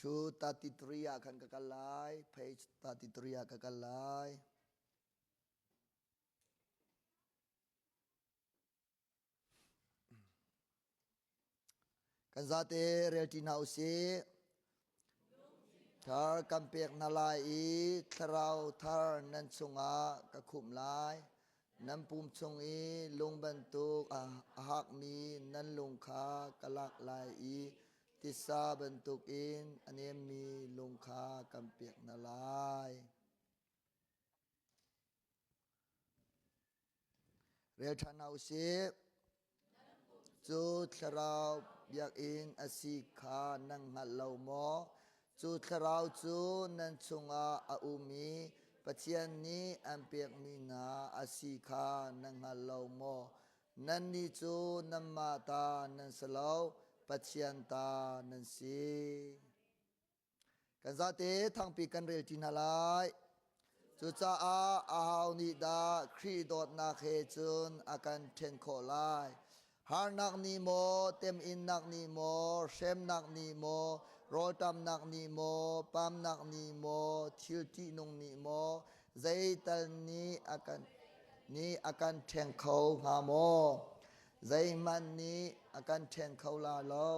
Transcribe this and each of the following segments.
233 ah khan ka kal lai. Page 33 ah ka kal lai. Kan zate relṭi hna usih. Thar kan pek hna lai i thlarau thar nan chungah ka khumh lai. Nan pum chung i lung bantuk a hakmi nan lung kha ka lak lai i tisa bantukin a nemmi lung kha kan pek hna lai. Rel ṭhan hna usih. Cu thlarau biakinn a si kha nan hngalh lo maw? Cu thlarau cu nan chungah a um i Pathian nih an pekmi hna a si kha nan hngal lo maw? Nannih cu nanmah ta nan si lo, Pathian ta nan si. Kan zate thangpi kan rel ṭi hna lai. Cucaah aho nih dah Khrih dawtnak he cun a kan ṭhen khawh lai? Harnak nih maw, teminnak nih maw, hremnak nih maw, rawlṭamnak nih maw, pamnak nih maw, thil ṭihnung nih maw, zeital nih a kan nih a kan ṭheng kho hnga maw? Zeihmanh nih a kan ṭhen kho la lo.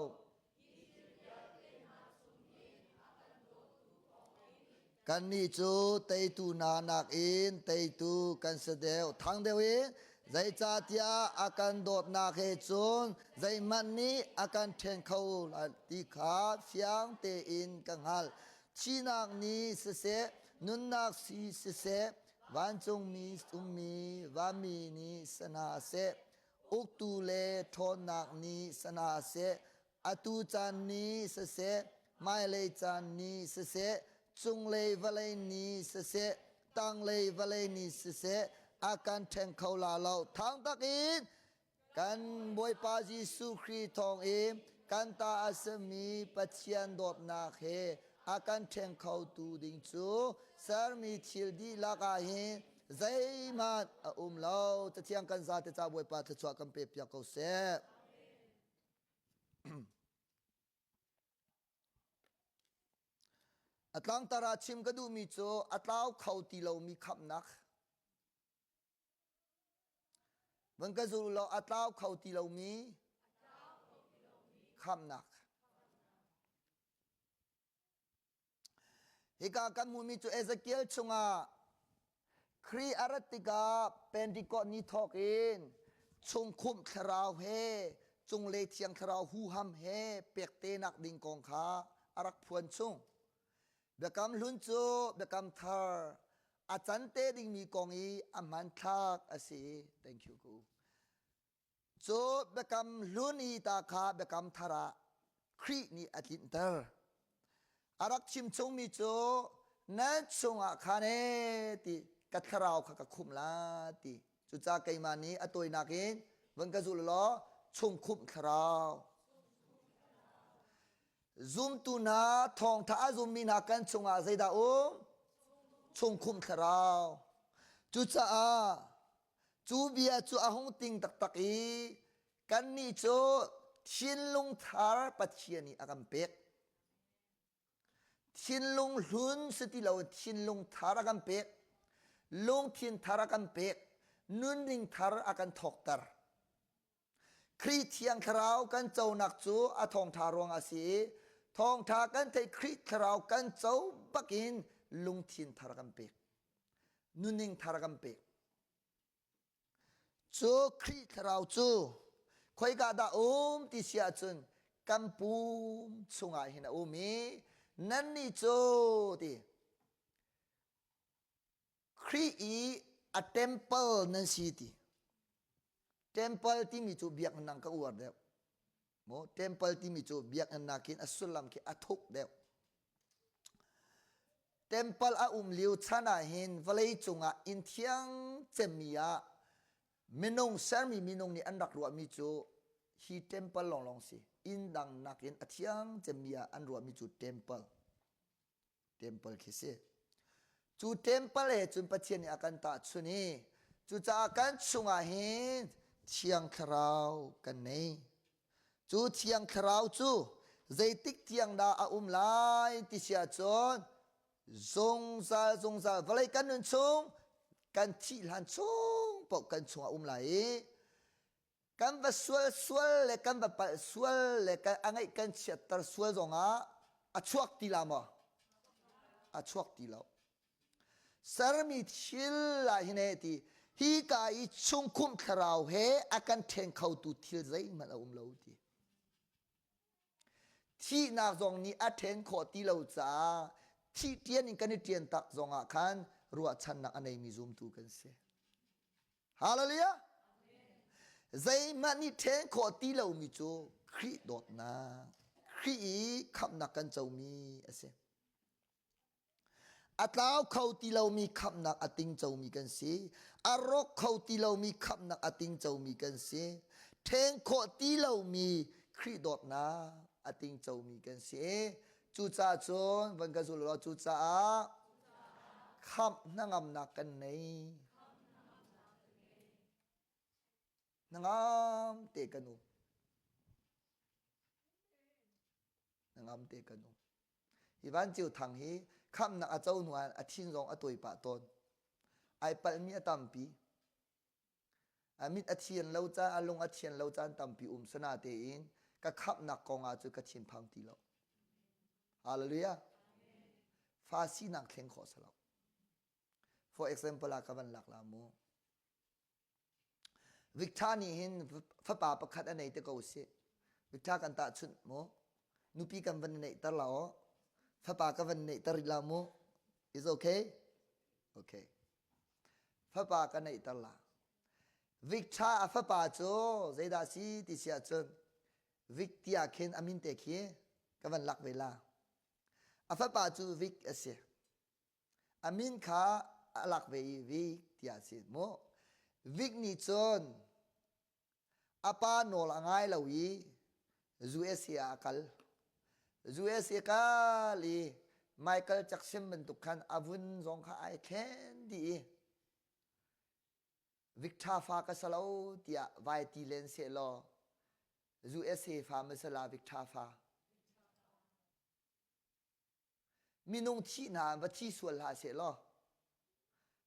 Kannih cu teitu hna nakin teitu kan si deuh. Thang deuh in zeicahtiah a kan dawtnak he cun zeihmanh nih a kan ṭhen kho lai ti kha fiang tein ka hngalh. Thihnak nih siseh, nunnak si siseh, vancungmi ummi vanmi nih si hna seh, uktu le ṭhawnnak nih si hna seh, atu caan nih siseh, hmailei caan nih siseh, cunglei vawlei nih siseh, tanglei vawlei nih siseh, a kan ṭheng kho la lo. Thang takin kan Bawipa Jesuh Khrih thawngin kan ta a simi Pathian dawtnak he a kan ṭheng khotu ding cu sermi thil dihlak ah hin zeihmanh a um lo. Cathiang kan zate ca Bawipa thluachuah kan pe piak ko seh. A tlangtar ah chim ka duhmi cu a tlau kho ti lomi khamhnak. Van ka zul law a tlau kho ti lomi khamhnak. Hika kan hmuhmi cu Ezekiel chungah Khrih a rat tikah Pentecost ni thawk in chungkhumh thlarau he cunglei thiang thlarau huham he pektenak ding kong kha a rak phuan chung. Biakam hlun cu biakam thar a can te dingmi kong i a hmanthlak a si. Thank you ku. Cu biakam hlun i ta kha biakam thar ah Khrih nih a tlinhter. A rak chim chungmi cu nan chungah khan ee ti ka thlarau kha ka khumh la ti. Cucaah keimah nih a tawinak in van ka zul law chungkhumh thlarau. Zumtu hna thawngtha a zummi hna kan chungah zeidah um? Chungkhumh thlarau. Cucaah cu bia cu a hung ting taktak i kannih cu thinlung thar Pathian nih a kan pek. Thinlung hlun si ti lo thinlung thar a kan pek. Lungthin thar a kan pek. Nunning thar a kan thawkter. Khrih Thiang Thlarau kan conak cu a thawngṭha ruang a si i thawngṭha kan theih Khrih Thlarau kan co bakin lungthin thar a kan pek. Nunning thar a kan pek. Cu Khrih Thlarau cu khoika dah um ti si ahcun kan pum chungah hin a um i nannih cu ti Khrih i a temple nan si ti. Temple timi cu biakinn nang ka uar deuh. Maw temple timi cu biakinn nakin a sullam khi a thuk deuh. Temple a um lio chan ah hin vawlei cungah inn thiang cemmi ah minung sermi minung nih an rak ruahmi cu hi temple lawnglawng si. Inn dang nakin a thiang cemmi ah an ruahmi cu temple. Temple khi si. Cu temple he cun Pathian nih a kan tahchun i cucaah kan chungah hin Thiang Thlarau kan nei. Cu Thiang Thlarau cu Zeitik tiang dah a um lai ti si ahcun zungzal zungzal vawlei kan nun chung kan thih hlan chung paoh kan chungah um lai i kan va sual sual le kan va palh sual le kan a ngeih kan chiatter sual zongah a chuak ti la maw? A chuak ti lo. Sermi thil ah hin he ti hi ka i chungkhumh thlarau he a kan ṭhen khotu thil zeihmanh a um lo ti. Thihnak zong nih a ṭhen khawh ti lo caah thih ṭian in kan i ṭian tak zongah khan ruahchannak a neimi zumtu kan si. Hallelujah! Zeihmanh nih ṭhen khawh ti lomi cu Khrih dawtnak, Khrih i khamhnak kan comi a si. A tlau kho ti lomi khamhnak a tingcomi kan si. A rawk kho ti lomi khamhnak a tingcomi kan si. Ṭhen khawh ti lomi Khrih dawtnak a tingcomi kan si. Cucaah cun van ka zul law cucaah khamh hnangamnak kan nei. Hnangam te kan um. Hnangam te kan um. Hi Van Ceu Thang hi khamhnak a co hnu ah a thin zong a tawi pah tawn. Ai palhmi a tampi. A mit a thian lo caan, a lung a thian lo caan tampi um sana tein ka khamhnak kong ah cu ka thinphang ti lo. Hallelujah. Fa sinak thleng khawh si lo. For example ah ka van lak la mu. Victor nih hin fapa pakhat a nei te ko si. Victor kan tahchunh mu. Nupi kan van neihter la aw. Fapa ka van neihter la mu. Is okay? Okay. Fapa ka neihter la. Victor a fapa cu zeidah si ti si ahcun Vic tiah khin a min te khi ka van lak ve la. A fapa cu Vic a si. A min kha a lak ve i Vic tiah a si mu. Vic nih cun a pa nawl a ngai lo i USA ah a kal. USA kal i Michael Jackson bantuk khan a vun zong kha ai thlen dih i Victor fa ka si lo tiah vai ti len seh law USA fa ma si la Victor fa. Minung thih hna va thi sual hlah seh law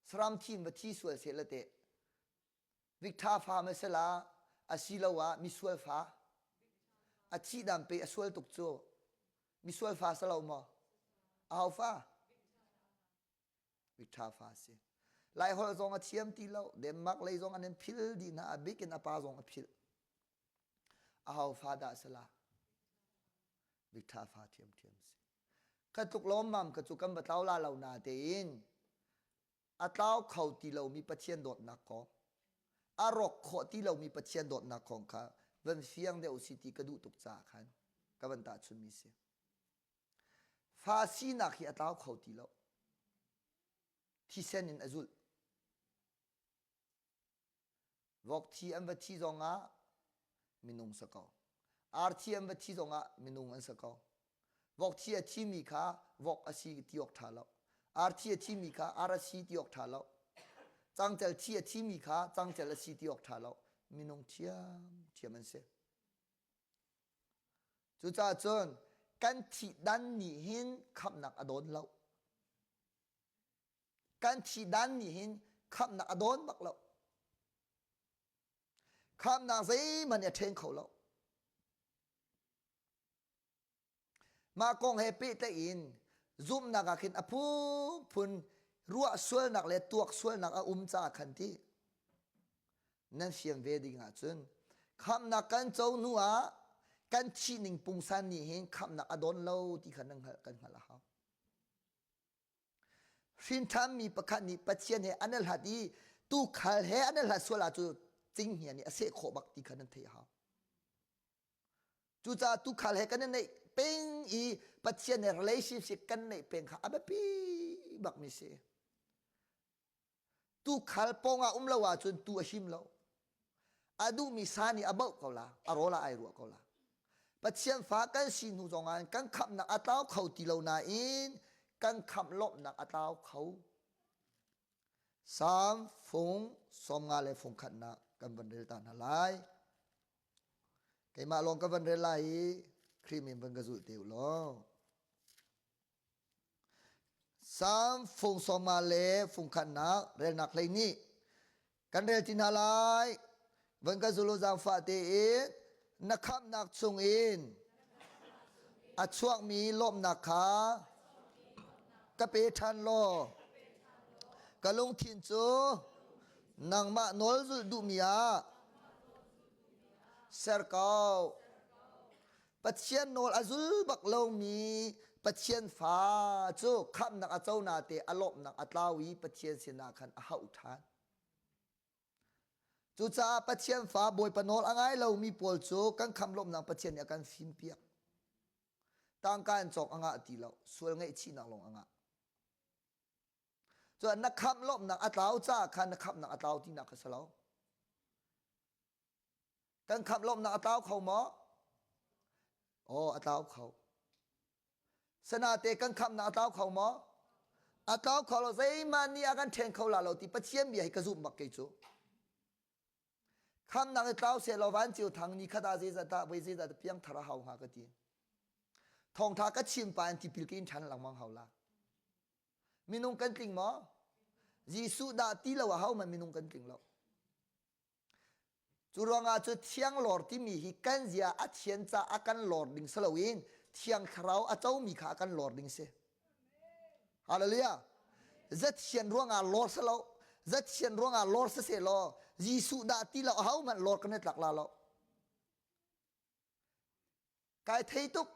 saram thi in va thi sual seh la teh Victor fa ma si la asiloah misual fa a thih dan pe a sual tuk cu misual fa si lo maw aho fa Victor fa si Lai holh zong a thiam ti lo Denmark lei zong an in phil dih hna a bik in a pa zong a philh aho fa dah si la Victor fa thiamthiam si. Ka tluk lawmmam ka cu kan va tlau la lo na tein a tlau kho ti lomi Pathian dawtnak kong a rawk khawh ti lomi Pathian dawtnak kong kha van fiang deuh si ti ka duh tuk caah khan ka van tahchunmi si. Fa sinak hi a tlau kho ti lo. Thisen in a zulh. Vok thi an va thi zongah minung si ko. Ar thi an va thi zongah minung an si ko. Vok thi a thimi kha vok a si ti awk ṭha lo. Ar thi a thimi kha ar a si ti awk ṭha lo. Cangcel thi a thimi kha cangcel a si ti awk ṭha lo. Minung ṭhiamṭhiam an si. Cucaah cun kan thih dan nih hin khamhnak a dawn lo. Kan thihdan nih hin khamhnak a dawn bak lo. Khamhnak zeihmanh a ṭhen kho lo. Mah kong he pehtlaih in zumhnak ah khin a phunphun ruah sualnak le tuak sualnak a um caah khan ti nan fian ve ding ahcun khamhnak kan co hnu ah kan thih ning pungsan nih hin khamhnak a dawn lo ti kha nan hngalh kan hngalh a hau. Hrinṭhanmi pakhat nih Pathian he an i hlat i tuukhal he an i hlat sual ahcun cinghngia nih a seh khawh bak ti kha nan theih a hau. Cucaah tuukhal he kan i neih peng i Pathian he relationship kan neih peng kha a biapi bakmi si. Tuukhal pawngah um lo ahcun tuu a him lo. A duhmi sa nih a bauh ko la, a rawl ah ai ruah ko la. Pathian fa kan si hnu zongah kan khamhnak a tlau kho ti lo nain kan khamh lawmhnak a tlau kho. Salm fung 50 le fung khatnak kan van rel ta hna lai. Keimah lawng ka van rel lai i. Khrih min van ka zulh te u law. Salm fung sawma le fung khatnak relnak hlei nih kan rel ti hna lai. Van ka zul u zaangfah tein na khamhnak chungin a chuakmi lawmhnak kha ka pe ṭhan law ka lungthin cu nangmah nawl zulh duhmi ah ser ko. Pathian nawl a zul bak lomi Pathian fa cu khamhnak a co nate a lawmhnak a tlau i Pathian sinah khan a hauh ṭhan. Cucaah Pathian fa Bawipa nawl a ngai lomi pawl cu kan khamh lawmhnak Pathian nih a kan fimpiak. Tangka in cawk a ngah ti lo, sual ngaihchihnak lawng a ngah. Cun na khamh lawmhnak a tlau caah khan na khamhnak a tlau tinak kha si lo. Kan khamh lawmhnak a tlau kho maw? Aw, a tlau kho. Sanate kan khamhnak a tlau kho maw? A tlau kho lo. Zeihmah nih a kan ṭhen kho la lo ti Pathian bia hi ka zumh bak kei cu. Khamhnak i tlau seh law van cio thang ni khat ah zeizat dah voi zeizat dah piang thar a hau hnga ka ti. Thawngṭha ka chim pa in tipil ka in ṭhan lengmang hau la. Minung kan tling maw? Jesuh dah ti lo a hau man minung kan tling lo. Cu ruangah cu thianglawr timi hi kan zia a thian caah a kan lawr ding si loin thiang thlarau a comi kha a kan lawr ding si. Hallelujah. Zathian ruangah lawr si lo. Zathian ruangah lawr si seh law Jesuh dah ti lo ahohmanh lawr kan i tlak la lo. Kai thei tuk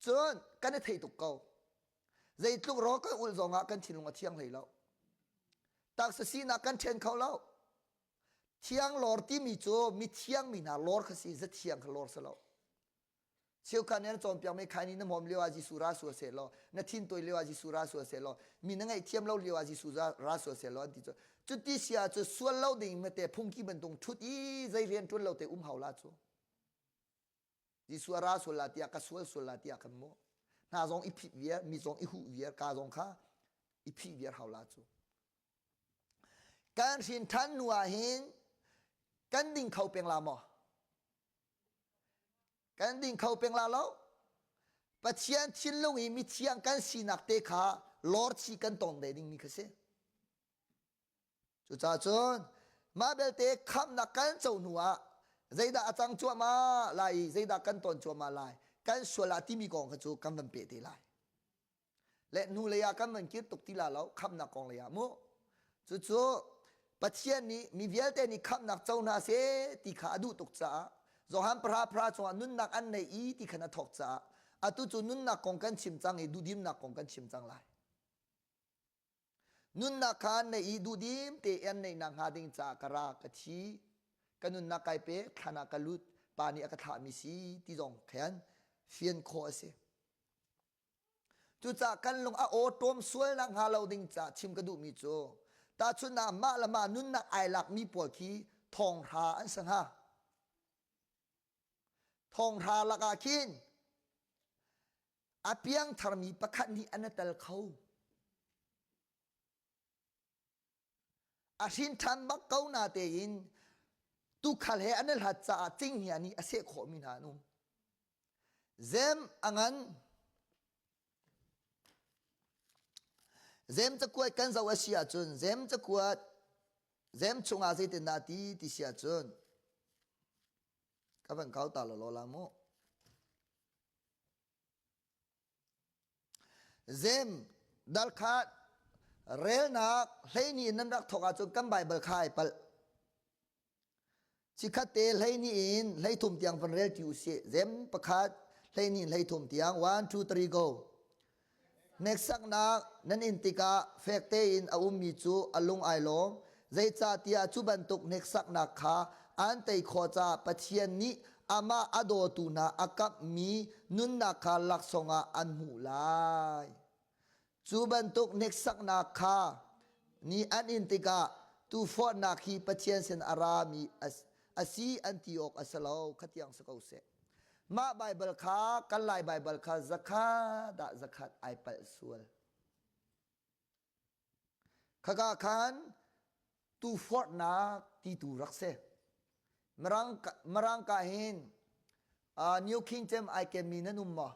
cun kan i thei tuk ko. Zeitluk rawl kan ulh zongah kan thinlung a thiang hlei lo. Taksa sinak kan ṭhen kho lo. Thiang lawr timi cu mithiang mi hna lawr kha si, zathiang kha lawr si lo. Cheukhat nih an cawnpiak mi khaini na hmawm lio ah Jesuh ra sual seh law, na thin tawi lio ah Jesuh ra sual seh law, mi na ngaihthiam lo lio ah Jesuh ra sual seh law an ti cu. Cuti si ahcun sual lo ding mate phungki bantuk ṭhut i zei rian ṭuan lo te um hau la cu. Jesuh a ra sual la tiah ka sual sual la tiah kan mu hna zong i phit viar mi zong i huh viar ka zong kha i phih viar hau la cu kan hrin than nu ah hin kan ding kho peng la maw kan ding kho peng la lo Pathian thinlung i mithiang kan sinak te kha lor chi kan tong ve ding mi kha si Cucaah cun mah belte khamhnak kan co hnu ah zeidah a cang cuahmah lai i zeidah kan ton cuahmah lai kan sual ah timi kong kha cu kan van peh te lai. Le hnu lei ah kan van kir tuk ti la lo khamhnak kong lei ah mu. Cucu Pathian nih mi vialte nih khamhnak co hna seh ti kha a duh tuk caah Johan pahra pahra chungah nunnak an nei i ti khan a thawk caah atu cu nunnak kong kan chim cang i duhdimnak kong kan chim cang lai. Nunnak kha an neih i duhdim tein an neih nakhnga ding caah ka ra, ka thi, ka nunnak kai pek, thlan ah ka lut, pa nih a ka thlahmi si ti zong khan fian khawh a si. Cucaah kan lung a awṭawm sual nakhnga lo ding caah chim ka duhmi cu tahchunhnak mah le mah nunnak ai lakmi pawl khi thonghra an si hnga. Thonghra lakah khin A piangtharmi pakhat nih an i tel kho. A hrin ṭhan bak ko na tein tuukhal he an i hlat caah cinghngia nih a seh khawhmi hna an um. Zem a ngan. Zem cakuat kan zoh a si ahcun zem cakuat zem chungah zeitindah ti ti si ahcun ka van kau ta law la mu. Zem dal kha relnak hleini in nan rak thawk ahcun kan Baibal kha ai palh. Chikkhat te hleini in hleithum tiang van rel ti usih. Zem pakhat hleini in hleithum tiang. One, two, three, go. Hneksaknak nan in tikah fek tein a ummi cu a lung ai lawm. Zeicahtiah cu bantuk hneksaknak kha an tei khawh caah Pathian nih amah a dawtu hna a kamhmi nunnak kha laksawng ah an hmuh lai. Cu bantuk hneksaknak kha ni an in tikah tuuforhnak hi Pathian sin a rami a si an ti awk a si lo khatiang si ko seh. Mah Baibal kha kan Lai Baibal kha zakhat ah zakhat ai palh sual. Khaka khan tuuforhnak ti tu rak si. Mirang, mirang ka hin. New King James ai kenmi nan um maw?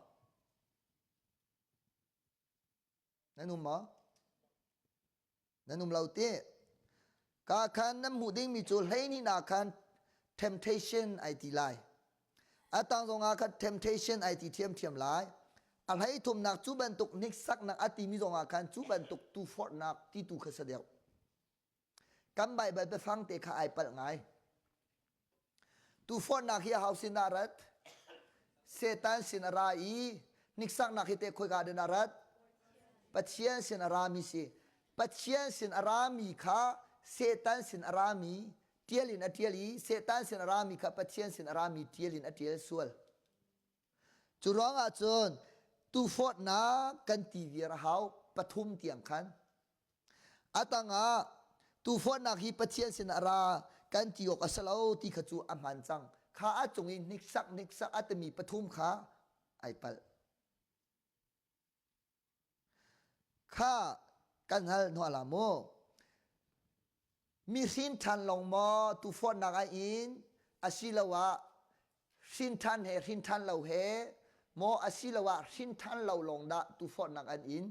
Nan um maw? Nan um lo ti. Ka khan nan hmuh dingmi cu hleihnih khan temptation ai ti lai. A tang zongah khan temptation ai ti thiamthiam lai. A hlei thumnak cu bantuk hniksaknak a timi zongah khan cu bantuk tuforhnak ti tu kha sa deuh. Kan Baibal biafang te kha ai palh ngai. Tuforhnak hi hau sin ah rat? Satan sin a ra i hniksaknak hi te khoika den a rat? Pathian sin a rami si. Pathian sin a rami kha Satan sin a rami tial in a tial i Satan sin a rami kha Pathian sin a rami tial in a tial sual. Cu ruangah cun tuforhnak kan ti viar a hau pathum tiang khan. A tangah tuforhnak hi Pathian sin a ra kan ti awk a si lo ti kha cu a hmaan cang. Kha a cung i hniksak hniksak a timi pathum kha ai palh. Kha kan hal hnuah la mu. Mi hrin ṭhan lawng maw tuforhnak ah in asiloah hrin ṭhan he hrin ṭhan lo he maw asiloah hrin ṭhan lo lawng dah tuforhnak an in?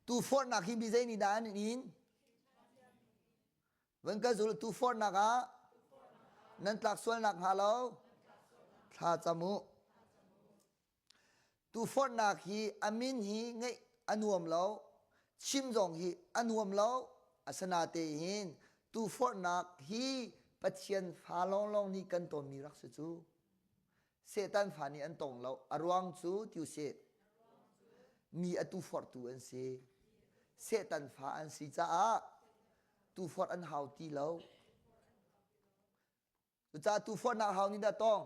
Tuforhnak hi mi zei nih dah an in? Van ka zul tuforhnak ah nan tlak sualnak hnga lo thla cam u. Tuforhnak hi a min hi ngeih a nuam lo, chim zong hi a nuam lo. Asinain hin tuforhnak hi Pathian fa lawnglawng nih kan tawnmi rak si cu. Satan fa nih an tong lo. A ruang cu ti usih mi a tuforhtu an si. Satan fa an si caah tuforh an hau ti lo. Cucaah tuforhnak hau nih dah tong?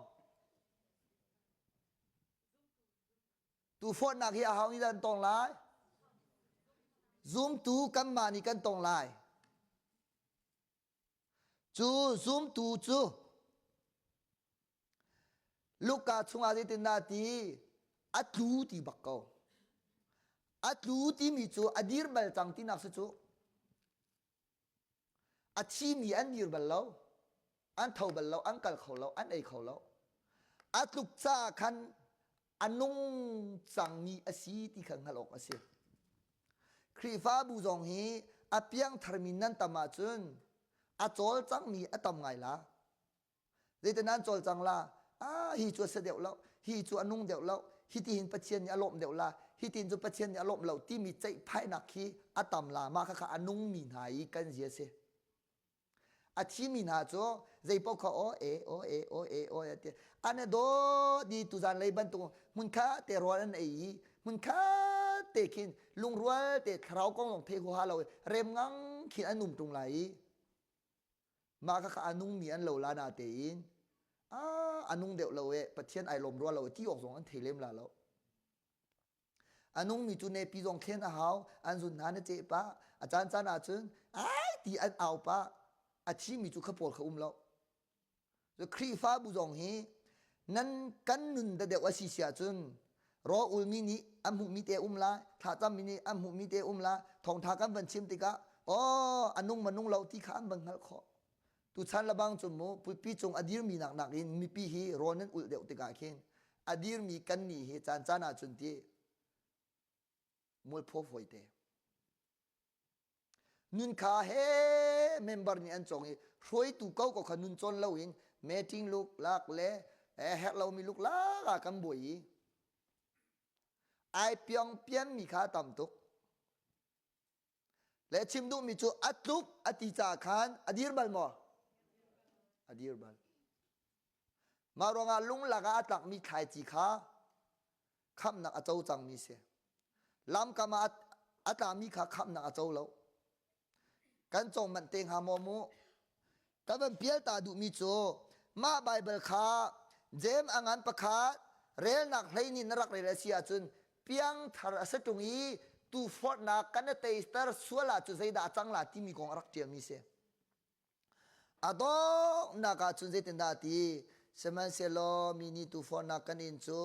Tuforhnak hi a hau nih dah an tong lai? Zumtu kanmah nih kan tong lai. Cu zumtu cu Luka chungah zeitindah ti a tlu ti bak ko. A tlu timi cu a dir bal cang tinak si cu. A thimi an dir bal lo, an tho bal lo, an kal kho lo, an ei kho lo. A tluk caah khan a nung cangmi a si ti kha hngalh awk a si. Khrihfabu zong hi a piangtharmi nan tam ahcun a cawlcangmi a tam ngai la. Zeitin nan cawlcang la? Ah, hi cu a si deuh lo, hi cu a nung deuh lo, hi ti hin Pathian nih a lawmh deuh la, hi tin cu Pathian nih a lawmh lo timi ceihphainak khi a tam la. Mah khakha a nungmi hna i kan zia si. A thimi hna cu zeipaoh kha aw e aw e aw e aw e ti an i dawt ni tuzan lei bantuk hmunkhat te rawl an ei i hmunkhat te khin lungrual te thlarau kong zong thei huaha lo rem ngang khin an um ṭung lai i mah kha a nungmi an lo la na tein a nung deuh lo e Pathian ai lawm rua lo ti awk zong an thei lem la lo. A nungmi cu nepi zong thlen a hau, an zun hna na ceh pah, a caancaan ahcun ai ti an au pah, a thimi cu kha pawl kha um lo. Khrihfabu zong hi nan kan nun da deuh a si si ahcun raw ulmi nih an hmuhmi te um la, thlacammi nih an hmuhmi te um la, thawngtha kan van chim tikah aw a nung ma nung lo ti kha an van hngalh khawh. Tuchan lebang cu mu pupi cung a dirmi nak nakin mipi hi rawl nan ulh deuh tikah khin a dirmi kan nih hi caan caan ahcun ti mualpho fawi te. Nun kha he member nih an cawng i hruaitu ko ko kha nun cawn loin meeting luk lak le herh lomi luk lak ah kan buai i ai piong pianmi kha tam tuk. Le chim duhmi cu a tluk a ti caah khan a dir bal maw? A dir bal. Mah ruangah lunglak ah a tlakmi thlaici kha khamhnak a co cangmi si. Lamkam ah a tlami kha khamhnak a co lo. Kan cong manh te hnga maw mu? Ka van pial ta duhmi cu mah Baibal kha Jeim a ngan pakhat relnak hlei nih na rak rel a si ahcun piangthar a si ṭung i tuforhnak kan i teiter sual ahcun zeidah a cang la timi kong a rak ṭialmi si. A donghnak ahcun zeitindah a ti? Sihmanhsehlaw mi nih tuforhnak kan in cu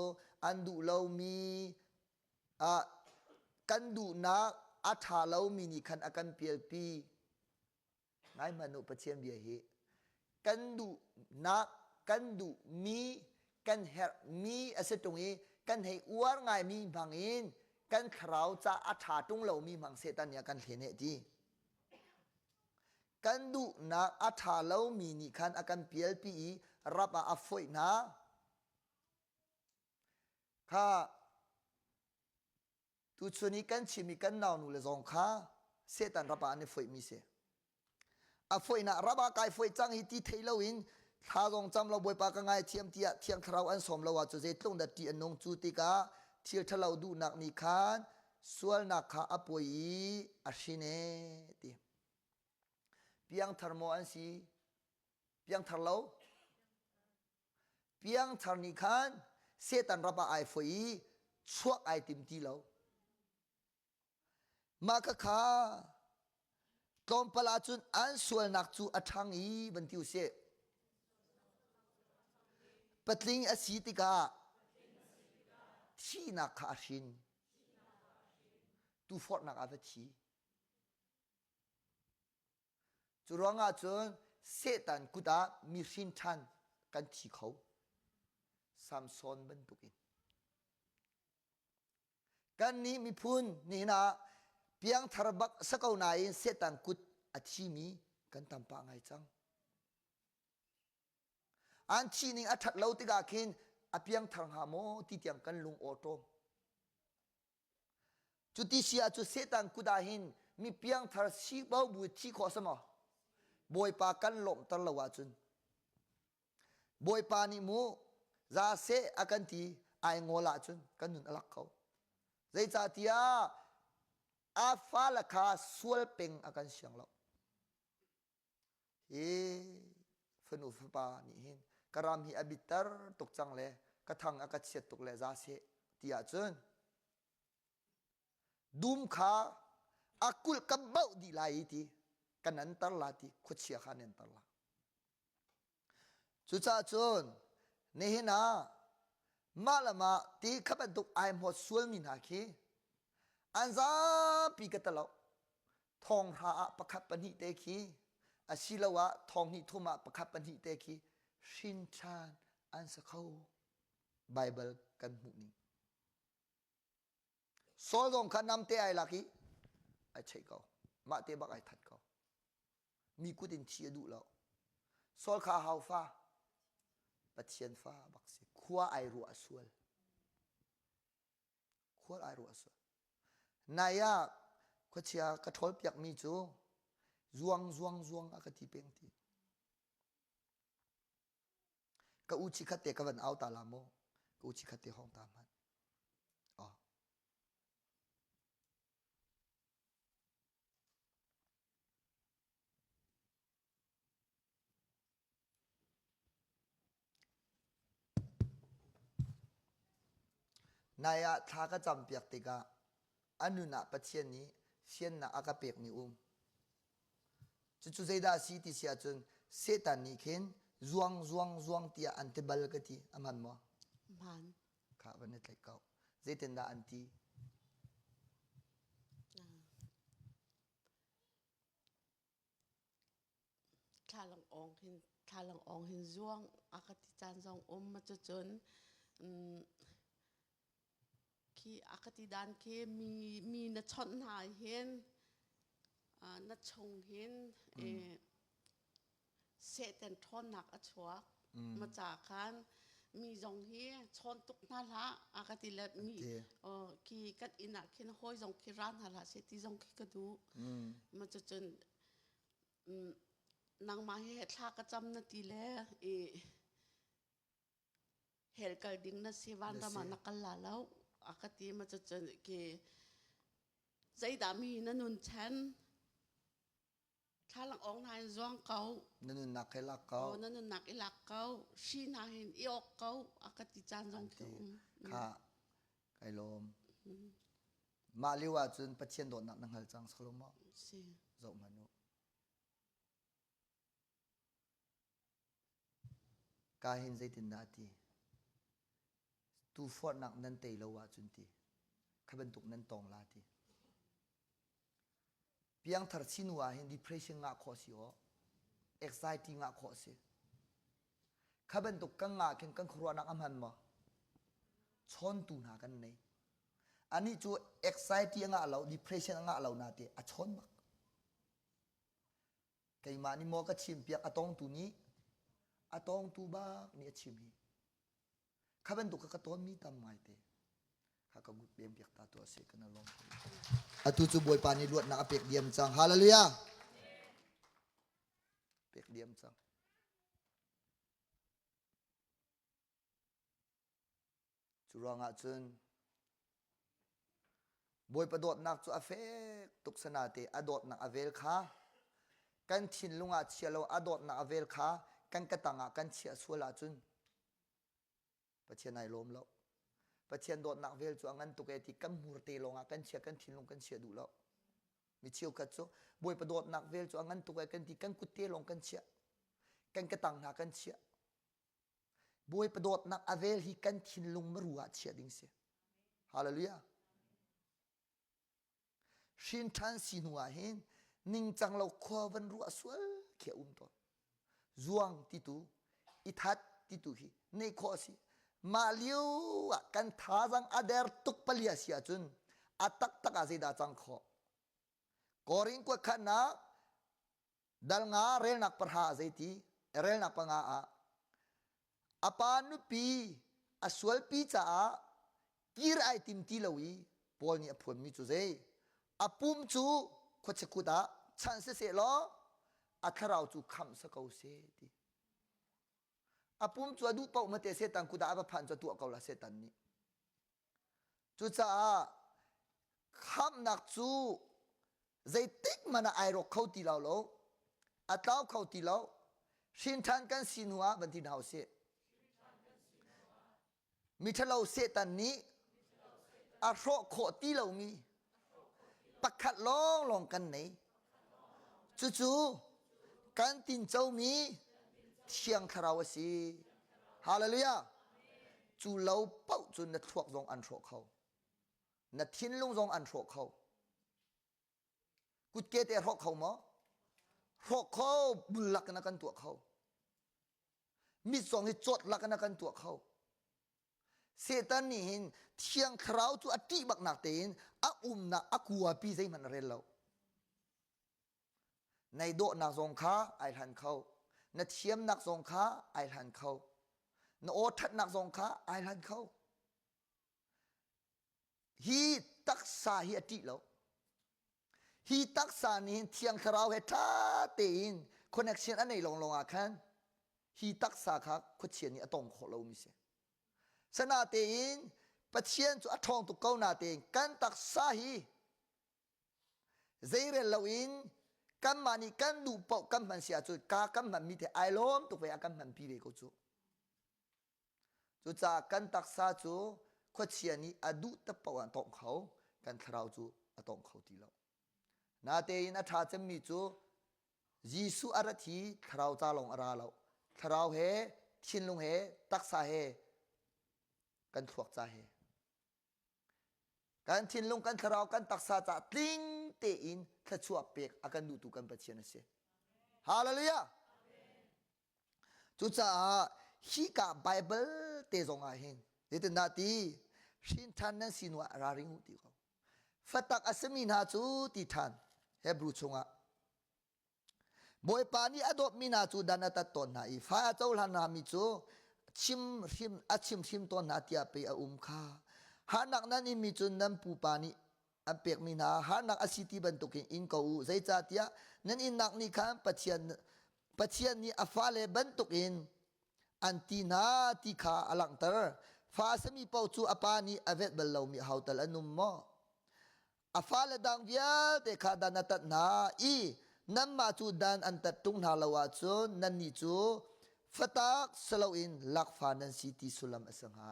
an duh lomi ah kan duhnak a ṭha lomi nih khan a kan pialpi. Ngai hmanh u Pathian bia hi. Kan duhnak, kan duhmi, kan herhmi a si ṭung i kan hei uar ngaimi hmang in kan thlarau ca a ṭha ṭung lomi hmang Satan nih a kan hlen heh ti. Kan duhnak a ṭha lomi nih khan a kan pialpi i rap ah a foih hna. Kha tuchun i kan chim i kan naunu le zong kha Satan rap ah an i foihmi si. A foihnak rap ah kai foih cang hi ti thei loin thla zong cam lo Bawipa ka ngaithiam tiah Thiang Thlarau an sawm lo ahcun zeitluk dah ṭih a nung cu tikah thil ṭhalo duhnak nih khan sualnak kha a puai i a hrin ee ti. Piangthar maw an si? Piangthar lo? Piangthar nih khan Satan rap ah ai foih i chuak ai tim ti lo. Mah khakha tlawmpal ahcun an sualnak cu a ṭhang i van ti usih. Patling a si tikah thihnak kha a hrin. Tuforhnak ah va thi. Cu ruangah cun Satan kut ah mi hrin ṭhan kan thi kho. Samson bantukin. Kannih miphun nihin ah piangthar bak sa ko nain Satan kut a thimi kan tam pah ngai cang. An thih ning a ṭhat lo tikah khin a piangthar hnga maw ti tiang kan lung aw ṭawm. Cuti si ah cu Satan kut ah hin mi piangthar si bo bu thi khawh sa maw? Bawipa kan lawmhter lo ahcun Bawipa nih mu za seh a kan ti ai ngawl ahcun kan nun a lak kho. Zeicahtiah a fale kha sual peng a kan siang lo. Hi fanu fapa nih hin ka ram hi a bitter tuk cang le ka thang a ka chiat tuk le za seh ti ahcun dum kha a kulh ka bauh dih lai i ti kan an tar la ti khuachia kha nan tar la. Cucaah cun nihin ah mah le mah ti kha bantuk ai hmawt sualmi hna khi an zapi ka talo. Thonghra ah pakhat pahnih te khi asiloah thonghnih thum ah pakhat pahnih te khi hrin ṭhan an si kho. Baibal kan hmuh ning. Saul zong kha namte ai lak i ai cheih ko. Mah te bak ai that ko. Mi kut in thi a duh lo. Saul kha hau fa? Pathian fa bak si. Khua ai ruah sual. Khua ai ruah sual. Nai ah khuachia ka ṭhawl piakmi cu zuang zuang zuang a ka ti peng ti. Ka u chi khat te ka van au ta la maw? Ka u chi khat te hong ta hmanh. Oh. Nai ah thla ka campiak tikah a nun ah Pathian nih fiannak a ka pekmi um. Cucu zeidah a si ti si ahcun Satan nih khin zuang zuang zuang tiah an ti bal ka ti. A hman maw? Hmaan. Kha van i tlaih ko. Zeitindah an ti? Thlalang awng hin thlalang awng hin zuang a ka ti caan zong um ma cucun khi a ka ti dan khi mi mi na chawnh hna hin na chung hin Satan ṭhawnnak a chuak. Ma ca khan mi zong hi chawn tuk hna hlah a ka ti le mi khi kan inn ah khin hawi zong khi ra hna hlah seh ti zong khi ka duh. Ma cucun nangmah hi thla ka cam na ti le i hell kal ding na si vanram ah na kal la lo a ka ti ma cucun ki zeidah mi na nun chan Thlalang awng hna in zuang ko. Na nunnak he lak ko. Oh, na nunnak i lak ko. Hri hna hin i awk ko. A ka ti caan zong khi um. Kha, kai lawm. Mah lio ahcun Pathian dawtnak na hngal cang salo maw? Si. Zoh hmanh u. Ka hin zeitindah a ti? Tuforhnak nan tei lo ahcun ti. Kha bantuk nan tong la ti. Piangthar sinu ah hin depression ngah khawh si aw, anxiety ngah khawh si. Kha bantuk kan ngah khin kan khuaruahnak a hman maw? Chawntu hna kan nei. Anih cu anxiety a ngah lo, depression a ngah lo na te a chawn bak. Keimah nih maw ka chimpiak a tongtu nih a tongtu bak nih a chim hi. Kha bantuk kha ka tawnmi tam ngaite. Kha ka gut pem piak ta tuah seh kana lawm. Atu cu Bawipa nih luatnak a pek diam cang. Hallelujah. Pek diam cang. Cu ruangah cun Bawipa dawtnak cu a fek tuk sanate a dawtnak a vel kha kan thinlung ah chia lo a dawtnak a vel kha kan katang ah kan chiah sual ahcun Pathian ai lawm lo. Pathian dawtnak vel cu a ngan tuk e ti kan hmur te lawng ah kan chia kan thinlung kan chia duh lo. Mi cheukhat cu Bawipa dawtnak vel cu a ngan tuk e kan ti kan kut te lawng kan chiah. Kan katang hna kan chiah. Bawipa dawtnak a vel hi kan thinlung maru ah chiah ding si. Hallelujah. Hrin ṭhan si hnu ah hin ningcang lo khua van ruah sual khi a um tawn. Zuang ti tu, i that ti tu hi neih khawh a si. Mah lio ah kan thazang a der tuk palia si ahcun a taktak ah zeidah cang khawh? Korin kuatkhatnak Dal nga relnak pahra ah zeiti? Relnak panga ah a pa nupi a sualpi caah kir ai tim ti lo i Paul nih a phuanmi cu zei? A pum cu khuachia kut ah chanh siseh law a thlarau cu khamh si ko seh ti. A pum cu a duh paoh mate Satan kut ah a va phan cu a tuah ko la Satan nih. Cucaah khamhnak cu zeitik hmanh ah ai rawk kho ti lo lo, a tlau kho ti lo. Hrin ṭhan kan si hnu ah van ti hna usih. Miṭhalo Satan nih a hrawh khawh ti lomi pakhat lawnglawng kan nei. Cucu kan tincomi Thiang Thlarau a si. Hallelujah! Cu lo paoh cu na thluak zong an hrawh kho. Na thinlung zong an hrawh kho. Kutke te hrawh kho maw? Hrawh kho bul lak in a kan tuah kho. Mit zong hi cawt lak in a kan tuah kho. Satan nih hin Thiang Thlarau cu a ṭih baknak tein a umnak a kuapi zeihmanh a rel lo. Nei dawhnak zong kha ai hlan kho. Na thiamnak zong kha ai hlan kho. Na aw ṭhatnak zong kha ai hlan kho. Hi taksa hi a ṭih lo. Hi taksa nih hin Thiang Thlarau he ṭha tein connection a nei lawnglawng ah khan hi taksa kha khuachia nih a tong khawh lomi si. Sanatein Pathian cu a ṭhawng tuk ko natein kan taksa hi zeirel loin kanmah nih kan duh paoh kan hman si ahcun ka kan hmanmi te ai lawm tuk ve a kan hmanpi ve ko cu. Cucaah kan taksa cu khuachia nih a duh tak paoh ah tawngh kho, kan thlarau cu a tawng kho ti lo. Natein a ṭha cemmi cu Jesuh a rat hi thlarau ca lawng a ra lo. Thlarau he, thinlung he, taksa he, kan thluak ca he. Kan thinlung, kan thlarau, kan taksa ca tling tein thluachuah pek a kan duhtu kan Pathian a si. Hallelujah! Cucaah hika Bible te zong ah hin zeitindah ti hrin ṭhan nan si hnu ah ralring u ti ko. Fatak a simi hna cu ti ṭhan Hebrew chungah Bawipa nih a dawtmi hna cu dan a tat tawn hna i fa a cohlan hna cu chim hrim a chim hrim tawn hna tiah pei a um kha. Harnak nan inmi cu nan pupa nih an pekmi hna harnak a si ti bantukin in ko u. Zeicahtiah nan innak nih khan Pathian Pathian nih a fale bantukin an ti hna ti kha a langhter. Fa a simi paoh cu a pa nih a velh bal lomi aho tal an um maw? A fale dang vialte kha dan a tat hna i nanmah cu dan an tat ṭung hna lo ahcun nannih cu fatak si loin lakfa nan si ti sullam a si hnga.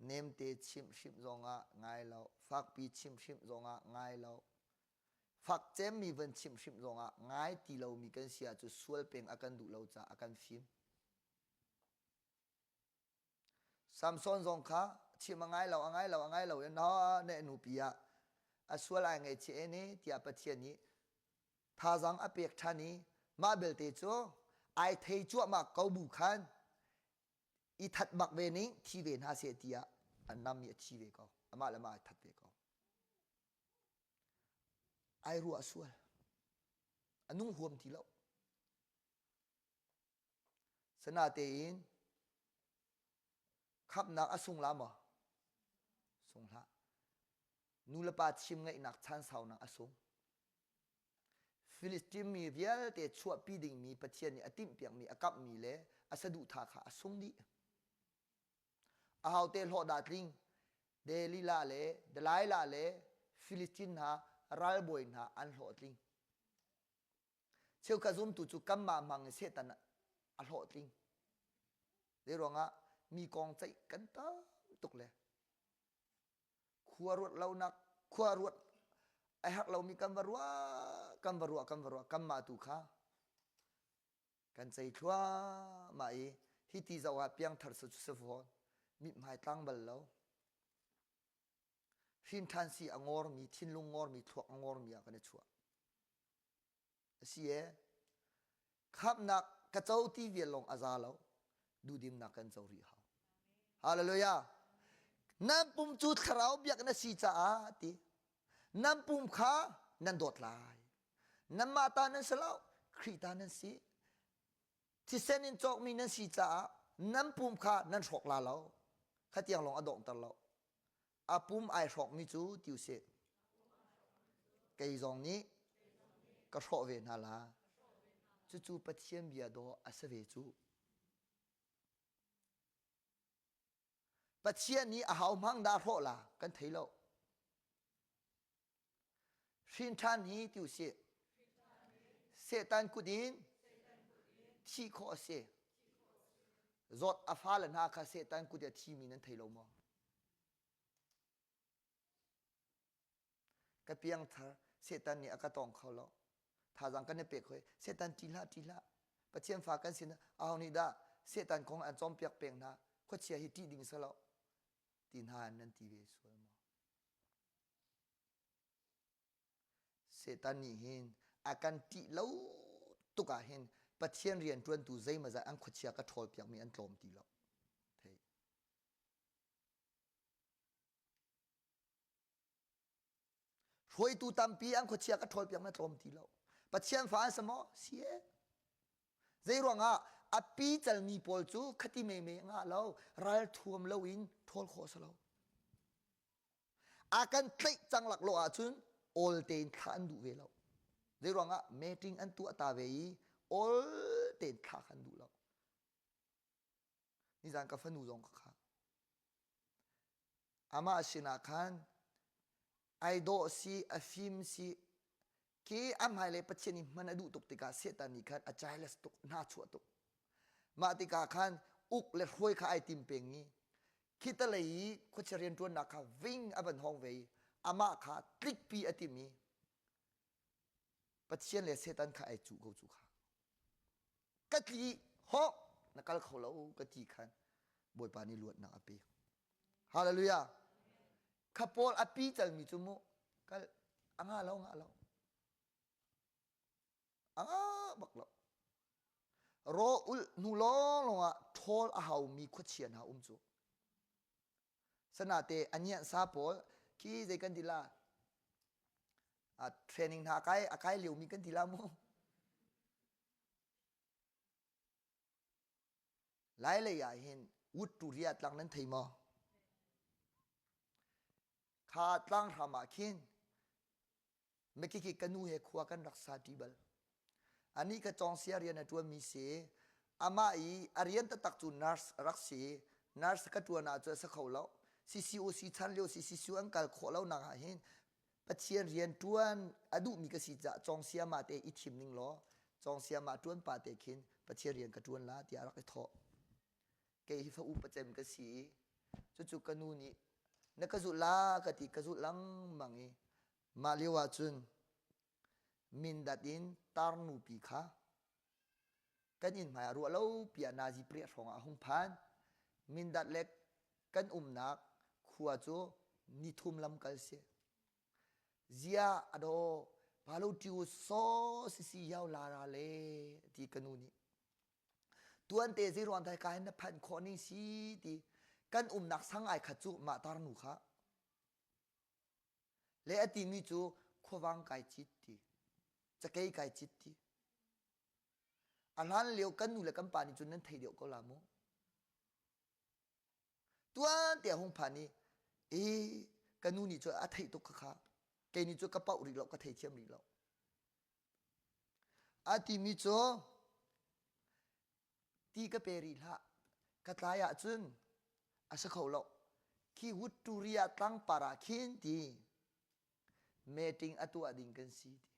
Nemte chimhhrimh zongah ngai lo, fakpi chimhhrimh zongah ngai lo, fak cemmi van chimhhrimh zongah ngai ti lomi kan si ahcun sual peng a kan duh lo caah a kan fim. Samson zong kha chim a ngai lo, a ngai lo, a ngai lo i na ne nupi ah a sual ai ngaihchih e ne tiah Pathian nih thazang a pek ṭhan i mah belte cu Ai thei cuahmah ko bu khan i that bak ve ning thi ve hna seh tiah an nam i a thi ve ko. Amah le mah ai that ve ko. Ai ruah sual. A nung huam ti lo. Sanatein khamhnak a sung la maw? Sung hlah. Nu le pa chim ngaihnak chan saunak a sung. Filistin mi vialte chuahpi dingmi Pathian nih a timhpiakmi a kamhmi le a saduhthah kha a sung dih. Ahote hlawh dah tling? Delilah le Delilah le Filistin hna ralbawi hna an hlawhtling. Cheukhat zumtu cu kanmah hmang in Satan a hlawhtling. Zeiruangah mi kong ceih kan tam tuk le khua ruat lonak khua ruat a herh lomi kan va ruah kan va ruah kan va ruah kanmah tu kha kan cei thluahmah i hi ti zoh ah piangthar cu si fawn mithmai tlang bal lo hrin ṭhan si a ngormi thinlung ngormi thluak a ngormi ah kan i chuah a si e khamhnak ka co ti vial lawng a za lo duhdimnak kan co rih hau hallelujah nan pum cu thlarau biak na si caah ti nan pum kha nan dawt lai nanmah ta nan si lo Khrih ta nan si thisen in cawkmi nan si caah nan pum kha nan hrawk la lo khatiang lawng a donghter lo a pum ai hrawkmi cu ti usih kei zong nih ka hrawh ve hna la cucu Pathian bia dawh a si ve cu Pathian nih a hau hmang dah hrawh la kan thei lo Hrin ṭhan hi ti usih. Satan kut in thih khawh a si. Zawt a fale hna kha Satan kut i a thimi nan thei lo maw? Ka piangthar Satan nih a ka tawng kho lo. Thazaang kan i pek hoi. Satan ṭih hlah, ṭih hlah. Pathian fa kan sin aho nih dah Satan kong an cawnpiak peng hna. Khuachia hi ṭih ding si lo. Ti hna nan ti ve sual maw? Satan nih hin a kan ṭih lo tuk ah hin Pathian rian ṭuantu zeimawzat an khuachia ka ṭhawl piakmi an tlawm ti lo. Thei. Hruaitu tampi an khuachia ka ṭhawl piakmi tlawm ti lo. Pathian fa an si maw? Si e. Zei ruangah a pi calmi pawl cu khati meme ngah lo, ral thuam lo in ṭhawl khawh si lo. A kan tlaih cang laklawh ahcun awl tein thlah an duh ve lo. Zei ruangah meeting an tuah ta ve i awl tein thlah kha an duh lo. Nizan ka fanu zong ka kha. Amah sinah khan ai dawh si, a fim si, khi a hmailei Pathian i hman a duh tuk tikah Satan nih khan a jealous tuk, hna chuah tuk. Mah tikah khan uk le hruai kha ai tim peng i khitalei i khuachia rianṭuannak kha ving a van hawng ve i amah kha tlikpi a tim i Pathian le Satan kha ai cuh ko cu kha. Ka tli hawk na kal kho lo ka ti khan Bawipa nih luatnak a pek. Hallelujah. Kha Paul a pi calmi cu mu kal a nga lo nga lo. A nga bak lo. Raw ulh hnu lawng lawng ah ṭhawl a haumi khuachia hna um cu. Sanate a nian sa pawl khi zei kan ti la a training hna kai a kai liomi kan ti la mu. Lai lei ah hin wood tu ria tlang nan thei maw? Kha tlang hram ah khin Mikiki ka nu he khua kan rak sa ṭi bal. Anih ka cawngsia rian a ṭuanmi si. Amah i a rian taktak cu nurse a rak si. Nurse ka ṭuan ahcun a si kho lo. CCOC chan lio CCU an kal khawh lo nak ah hin Pathian rian ṭuan a duhmi ka si caah cawngsiamah te i thim ning law cawngsiamah ṭuan pa te khin Pathian rian ka ṭuan la tiah a rak i thawh. Kei hi fa upa cem ka si i cucu ka nu nih na ka zulh la ka ti ka zulh lengmang i Mah lio ahcun Mindat in tarnupi kha kan inn hmai ah ruah lo pi ah nazi pariat hrawng ah a hung phan. Mindat le kan umnak khua cu nithum lam kal si. Zia a daw palo ṭiu saw sisi yau la ra le ti ka nu nih. Tuante zei ruang dah ka hin na phanh khawh ning si ti kan umnak sang ai khat cu mah tarnu kha. Le a timi cu khuavang kai cit ti. Cakei kai cit ti. A hlan lio kan nu le kan pa nih cun nan thei deuh ko la mu. Tuan te a hung phan i e ka nu nih cun a theih tuk kha kei nih cun ka pauh rih lo ka thei thiam rih lo. A timi cu ti ka pe rih hlah ka tlai ahcun a si kho lo khi Wutturia tlangpar ah khin ti meeting a tuah ding kan si ti.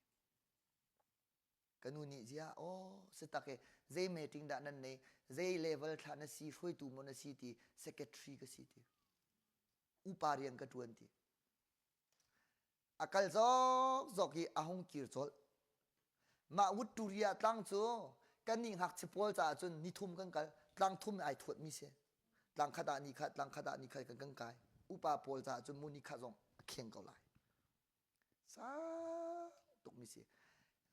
Ka nu nih ziah aw si tak e zei meeting dah nan nei zei level thla na si hruaitu maw na si ti secretary ka si ti upa rian ka tuan ti a kal zok zok i a hung kir colh mah Wutturia tlang cu kan nih ngakchia pawl caah cun nithum kan kal tlang thum ai thuat mi si tlang khat ah ni khat tlang khat ah ni khat kan kan kai upa pawl caah cun mu ni khat zong a kheng ko lai Sang tukmi si.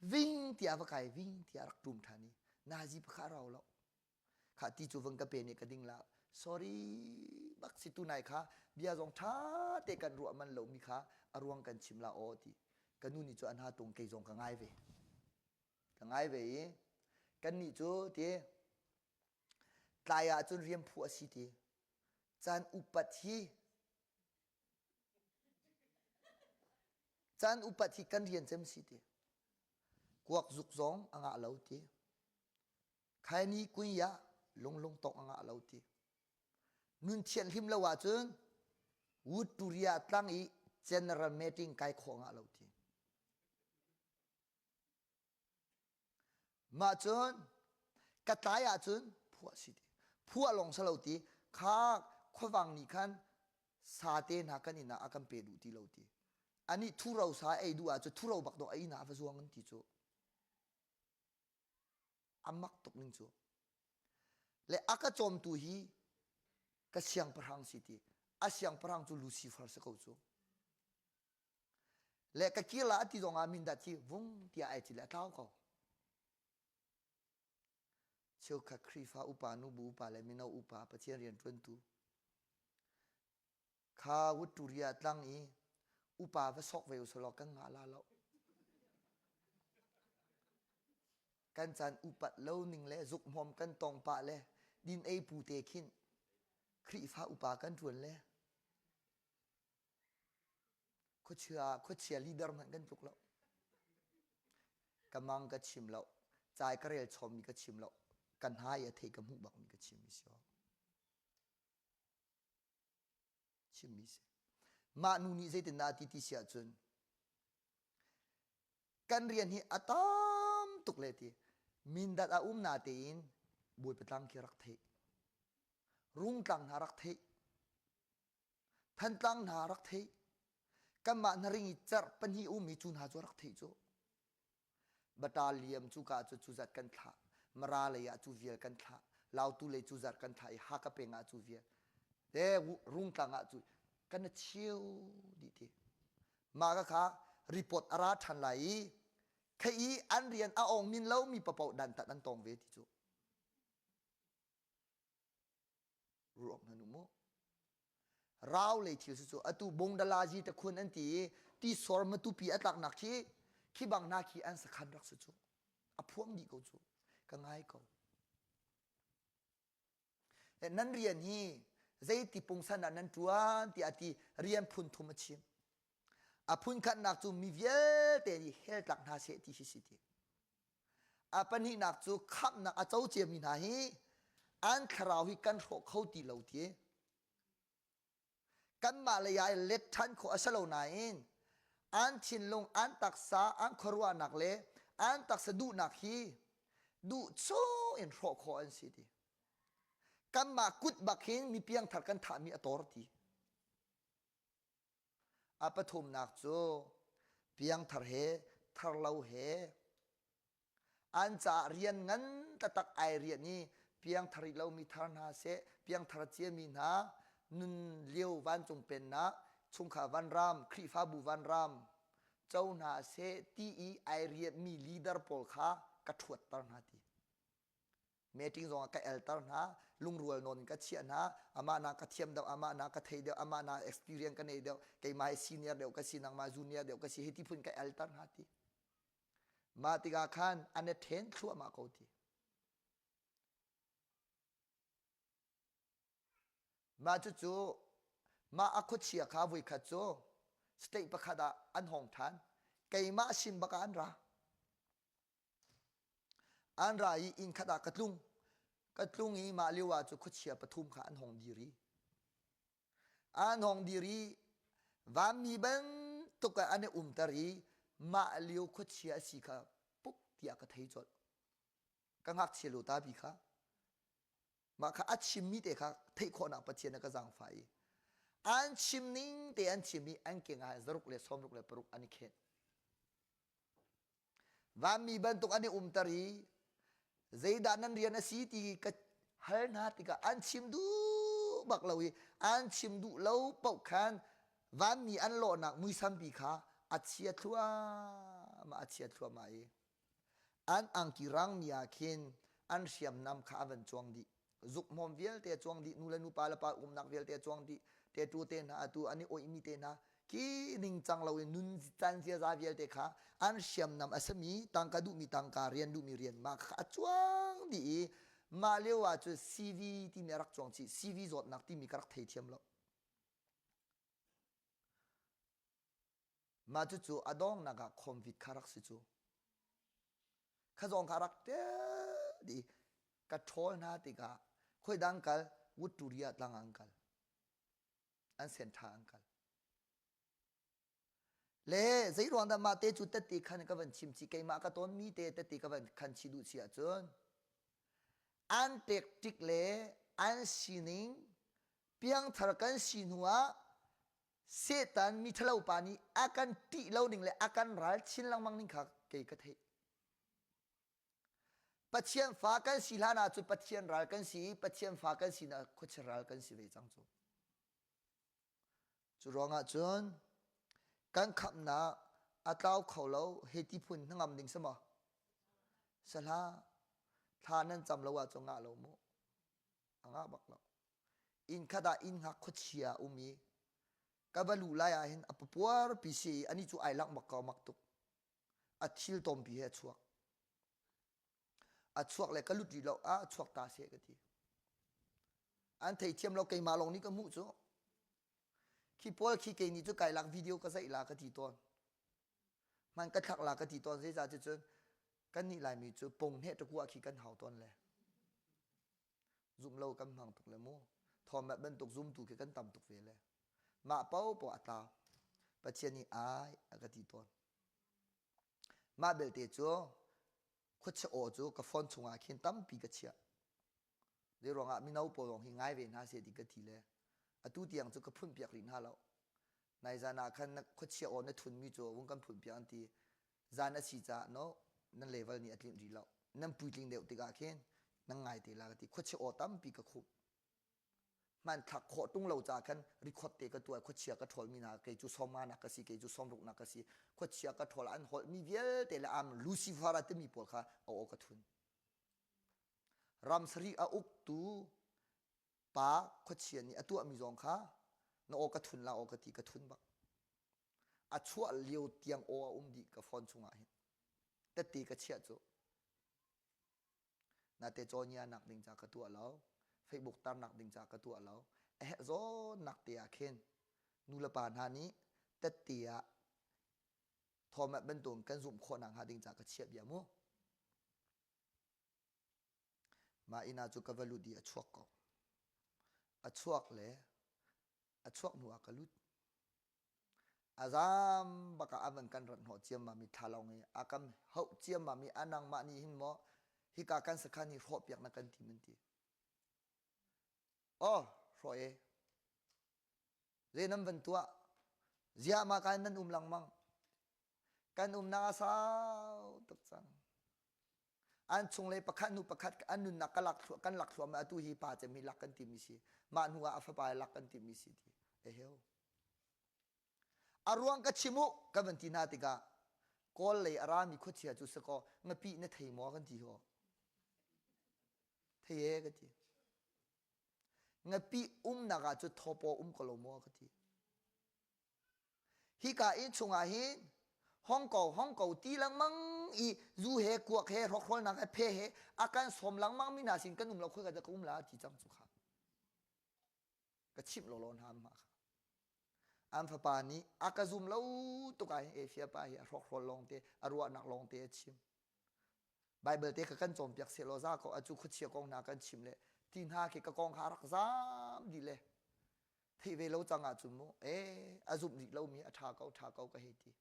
Ving tiah va kai, ving tiah rak ṭum ṭhan i nazi pakha rau lo. Kha ti cu vang ka pe nih ka ding la. Sorry bak si tu nai kha bia zong ṭha te kan ruah man lomi kha a ruang kan chim la aw ti. Ka nu nih cu an ha tung kei zong ka ngai ve. Ka ngai ve i kan nih cu ti tlai ah cun rian phu a si ti. Caan upat hi Caan upat hi kan rian cem si ti. Kuak zuk zong a ngah lo ti. Khaini kui ah lunglung tong a ngah lo ti. Nun thianhlim lo ahcun Wood Turia tlang i general meeting kai khawh ngah lo ti. Mah cun ka tlai ahcun phuah si ti. Phuah lawng si lo ti. Kha khuavang nih khan sa te hna kan inn ah a kan pe duh ti lo ti. Anih thuro sa ei duh ahcun thuro bak dawh a inn ah a va zuang an ti cu. A mak tuk ning cu. Le a ka cawmtu hi ka siangpahrang si ti. A siangpahrang cu Lucifer si ko cu. Le ka kir la a ti zong ah mindat hi vung tiah ai ci le a tlau ko. Cheukhat Khrihfa upa, nubu upa le mino upa Pathian rian ṭuantu kha Wutturia tlang i upa va sok ve usalaw kan ngah la lo. Kan caan upat lo ning le zukhmawm kan tong pah le din ei pu te khin Khrihfa upa kan ṭuan le Khuachia, khuachia leader hmanh kan tluk lo. Ka mang ka chim lo. Cai ka rel chommi ka chim lo. Ka hna i a thei ka hmuh bakmi ka chimmi si. Chimmi si. Mah nu nih zeitindah a ti ti si ahcun kan rian hi a tam tuk le ti mindat a um na tein Bawipa tlang khi rak theih. Rungtlang hna rak theih. Thantlang hna rak theih. Kanmah hnaring i cerh pahnih ummi cu hna cu rak theih cu. Battalion cu ka cu cu zat kan thlah. Mara lei ah cu vial kan thlah. Lautu lei cu zat kan thlah i Haka peng ah cu vial. Te Rungtlang ah cu kan a chiu dih ti. Mah ka kha report a ra ṭhan lai i khei i an rian a ong min lo mi papoh dantat an tong ve ti cu. Ruak hmanh u mu. Rau lei thil cu atu bungdalazi takhun an ti i tisor matupi a tlaknak khi khi bang hna khi an sakhan rak si cu. A phuang dih ko cu. Ka ngai ko. Nan rian hi zeiti pungsan ah nan ṭuan tiah ti rian phun thum a chim. A phun khatnak cu mi vialte nih hell tlak hna seh ti hi si ti. A pahnihnak cu khamhnak a co ciami hna hi an thlarau hi kan hrawh kho ti lo ti. Kanmah lei ah let ṭhan khawh a si lo nain an thinlung, an taksa, an khuaruahnak le an taksa duhnak hi duh chung in hrawh khawh an si ti. Kanmah kut bak hin mi piangthar kan thahmi a tor ti. A pathumnak cu piangthar he tharlo he an caah rian ngan taktak ai rian i piangthar rih lomi thar hna seh piangthar ciami hna nun lio vancung pennak chungkhar vanram Khrihfabu vanram co hna seh ti i ai rianmi leader pawl kha ka ṭhuatter hna ti. Meeting zong ah ka elter hna, lungrual nawn in ka chiah hna, amah na ka thiam deuh, amah na ka thei deuh, amah na experience ka nei deuh, keimah hi senior deuh ka si, nangmah junior deuh ka si, hi ti phun ka elter hna ti. Mah tikah khan an i then thluahmah ko ti. Mah cucu mah a khuachia kha voikhat cu state pakhat ah an hong ṭhan. Keimah sin bak ah an ra. An ra i inn khat ah ka tlung. Ka tlung i mah lio ah cu khuachia pathum kha an hong dir i an hong dir i vanmi bantuk ah an i umter i mah lio khuachia a si kha puk tiah ka thei colh. Ka ngakchia lo ta bi kha. Mah kha a chimmi te kha theih khawhnak Pathian a ka zaangfah i an chim ning te an chim i an keng ah zaruk le sawmruk le paruk an i khenh. Vanmi bantuk an i umter i zeidah nan rian a si ti ka hal hna tikah an chim duh bak lo i an chim duh lo paoh khan vanmi an lawhnak muisampi kha a chia thluahmah a chia thluahmah i An angki rangmi ah khin an hriamnam kha a van cuang dih. Zukhmawm vialte a cuang dih, nu le nu, pa le pa umnak vialte a cuang dih. Tetu te hna atu an i oihmi te hna ki ningcang loin nun caan ziaza vialte kha an hriamnam a simi tangka duhmi tangka rian duhmi rian mah kha a cuang dih i mah lio ah cun CV timi a rak cuang chih. CV zawtnak timi ka rak thei thiam lo. Mah cucu a dawngnak ah khawmvit kha rak si cu. Kha zong kha rak ṭel dih. Ka ṭhawl hna tikah khuaidang kal Wutturia tlang ah an kal. An senṭha an kal. Le zei ruang dah mah te cu tette khan ka van chim chih keimah ka tawnmi te tette ka van khan chih duh si ahcun an pekṭik le an sining piangthar kan si hnu ah Satan mi ṭhalo pa nih a kan ṭih lo ning le a kan ral chin lengmang ning kha kei ka theih. Pathian fa kan si hlan ah cun Pathian ral kan si i Pathian fa kan si na khuachia ral kan si ve cang cu. Cu ruangah cun kan khamhnak a tlau kho lo hei ti phun hnangam ding si maw? Sahla thla nan cam lo ahcun ngah lo mu. A ngah bak lo. Inn khat ah inn hngak khuachia a um i ka va luh lai ah hin a papuar pi si i ani cu ai langh bak ko mak tuk. A thil tawmpi he a chuak. A chuak le ka lut rih lo ah a chuak ta seh ka ti. An theithiam lo keimah lawng nih ka hmuh cu. Khi pawl khi kei nih cu kai lak video ka zaih la ka ti tawn. Hman ka thlak la ka ti tawn zeicah ti cun kan nih Laimi cu pong hne takua khi kan hau tawn le. Zumh lo kan hmang tuk le mu. Thawmmet bantuk zumtu khi kan tam tuk ve le. Mah paohpaoh a tlau. Pathian nih ai a ka ti tawn. Mah belte cu khuachia aw cu ka phone chungah khin tampi ka chiah. Zei ruangah mino pawl zong hi ngai ve hna seh ti ka ti le atu tiang cu ka phun piak rih hna lo. Nai zan ah khan na khuachia aw na thunmi cu vung kan phun piak an ti. Zan a si caah no nan level nih a tlinh rih lo. Nan puitling deuh tikah khin nan ngai te la ka ti. Khuachia aw tampi ka khumh. Hmanthlak khawh tung lo caah khan record te ka tuah khuachia ka ṭhawlmi hna kei cu sawmnga nak ka si kei cu sawmruk nak ka si khuachia ka ṭhawl an holhmi vialte le am Lucifer a timi pawl kha a aw ka thun. Ram sarih a uktu pa khuachia nih a tuahmi zong kha na aw ka thun la aw ka ti ka thun bak. A chuah lio tiang aw a um dih ka phone chungah hin. Tette ka chiah cu. Nate cawnia nak ding ca ka tuah lo. Facebook tarnak ding ca ka tuah lo. A herh zawn nak te ah khin nu le pa hna nih tette ah Thomas bantuk kan zumh khawh nak hnga ding ca ka chiah bia mu. Mah inn ah cu ka va lut i a chuak ko. A chuak le a chuak hnu ah ka lut. A zaam bak ah a van kan rat hnawh ciammam i thlalawng i a kan hauh ciammam i a nangmah nih hin maw hika kan sakhan hi hrawhpiak na kan tim an ti. Oh, hrawh e. Zei nan van tuah? Ziah mah ka nan um lengmang? Kan umnak a sau tuk cang. An chunglei pakhat hnu pakhat an nunnak ka lak kan lak thluahmah atu hi pa cem hi lak kan timi si. Mah hnu ah a fapa lak kan timi si ti. Eheu. A ruang ka chim u kan van ti hna tikah Kawl lei a rami khuachia cu sakaw ngapih na thei maw kan ti ho. Thei e ka ti. Ngapih umnak ah cu thawpaw um ko lo maw ka ti. Hika inn chungah hin hong ko hong ko ti lengmang i zu he kuak he hrokhrawlnak he phe he a kan sawm lengmang mi hna sin kan um lo khoi ka ka um la ti cang cu kha. Ka chimh lawlaw hna mah kha. An fapa nih a ka zum lo tuk ah hin Efia pa hi a hrokhrawl lawngte a ruahnak lawngte a chim. Bible te kha kan cawnpiak sehlaw za ko acu khuachia kong hna kan chim le ti hna khi ka kong kha a rak zaam dih le theih ve lo cang ahcun mu ee a zumh rih lomi a ṭha ko ṭha ko ka hei ti.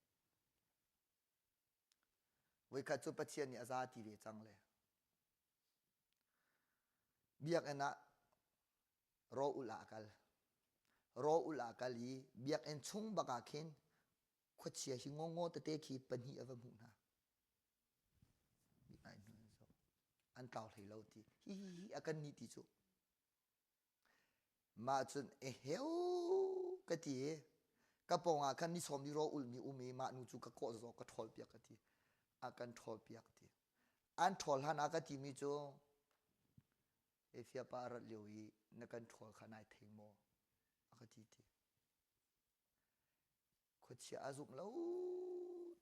Voikhat cu Pathian nih a za ti ve cang le biakinn ah raw-ulh ah a kal. Raw-ulh ah a kal i biakinn chung bak ah khin khuachia hi ngawngaw tete khi pahnih a va hmuh hna. An tlau hlei lo ti. Hi hi hi a kan nih ti cu. Mah cun eheu ka ti i ka pawng ah khan ni sawm ni raw ulmi um i mah nu cu ka kawh zaw ka ṭhawl piak ka ti. A kan ṭhawl piak ti. An ṭhawl hlan ah ka timi cu Efia pa a rat lio i na kan ṭhawl kha nai thei maw? A ka ti ti. Khuachia a zumh lo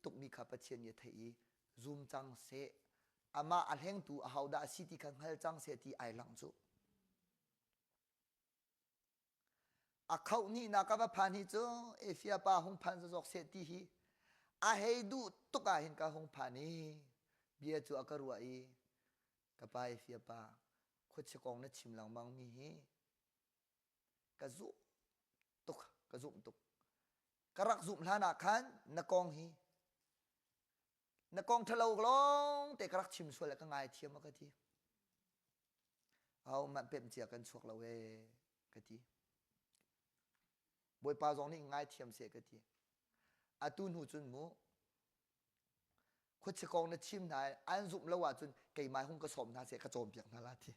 tukmi kha Pathian nih a theih i zum cang seh, amah a hlengtu ahodah a si ti kha hngal cang seh ti ai langh cu. A khoh hnihnak ka va phan hi cu Efia pa hung phan zawk seh ti hi a hei duh tuk ah hin ka hung phan i bia cu a ka ruah i ka pa Efia pa khuachia kong na chim lengmang mi hi ka zumh tuk ka zumh tuk ka rak zumh hlan ah khan na kong hi na kong ṭhalo lawng te ka rak chim sual le ka ngaithiam a ka ti au mah pemh cia kan chuak lo ee ka ti Bawipa zong nih ngaithiam seh ka ti atu hnu cun mu khuachia kong na chim hna an zumh lo ahcun keimah hung ka sawm hna seh ka cawnpiak hna la ti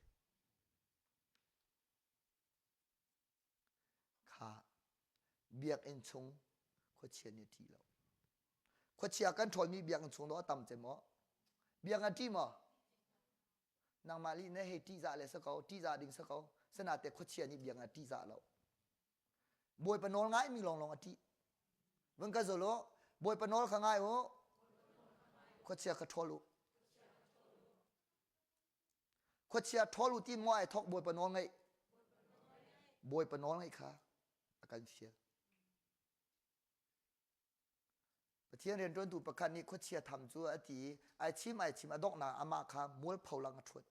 Kha biakinn chung khuachia nih a ṭih lo. Khuachia kan ṭhawlmi biakinn chung dawh a tam cem maw? Biak a ṭih maw? Nangmah lih na hei ṭihzah le si ko, ṭihzah ding si ko. Sinate khuachia nih biakinn a ṭihzah lo. Bawipa nawl ngaimi lawnglawng a ṭih. Vun ka zul u. Bawipa nawl kha ngai u. Khuachia kha ṭhawl u. Khuachia ṭhawl u ti maw ai thawk Bawipa nawl ngaih. Bawipa nawl ngaih kha a kan fial. Pathian rianṭuantu pakhat nih khuachia tham cu a ti i ai chim ai chim a donghnak amah kha mualpho lang a ṭhuat.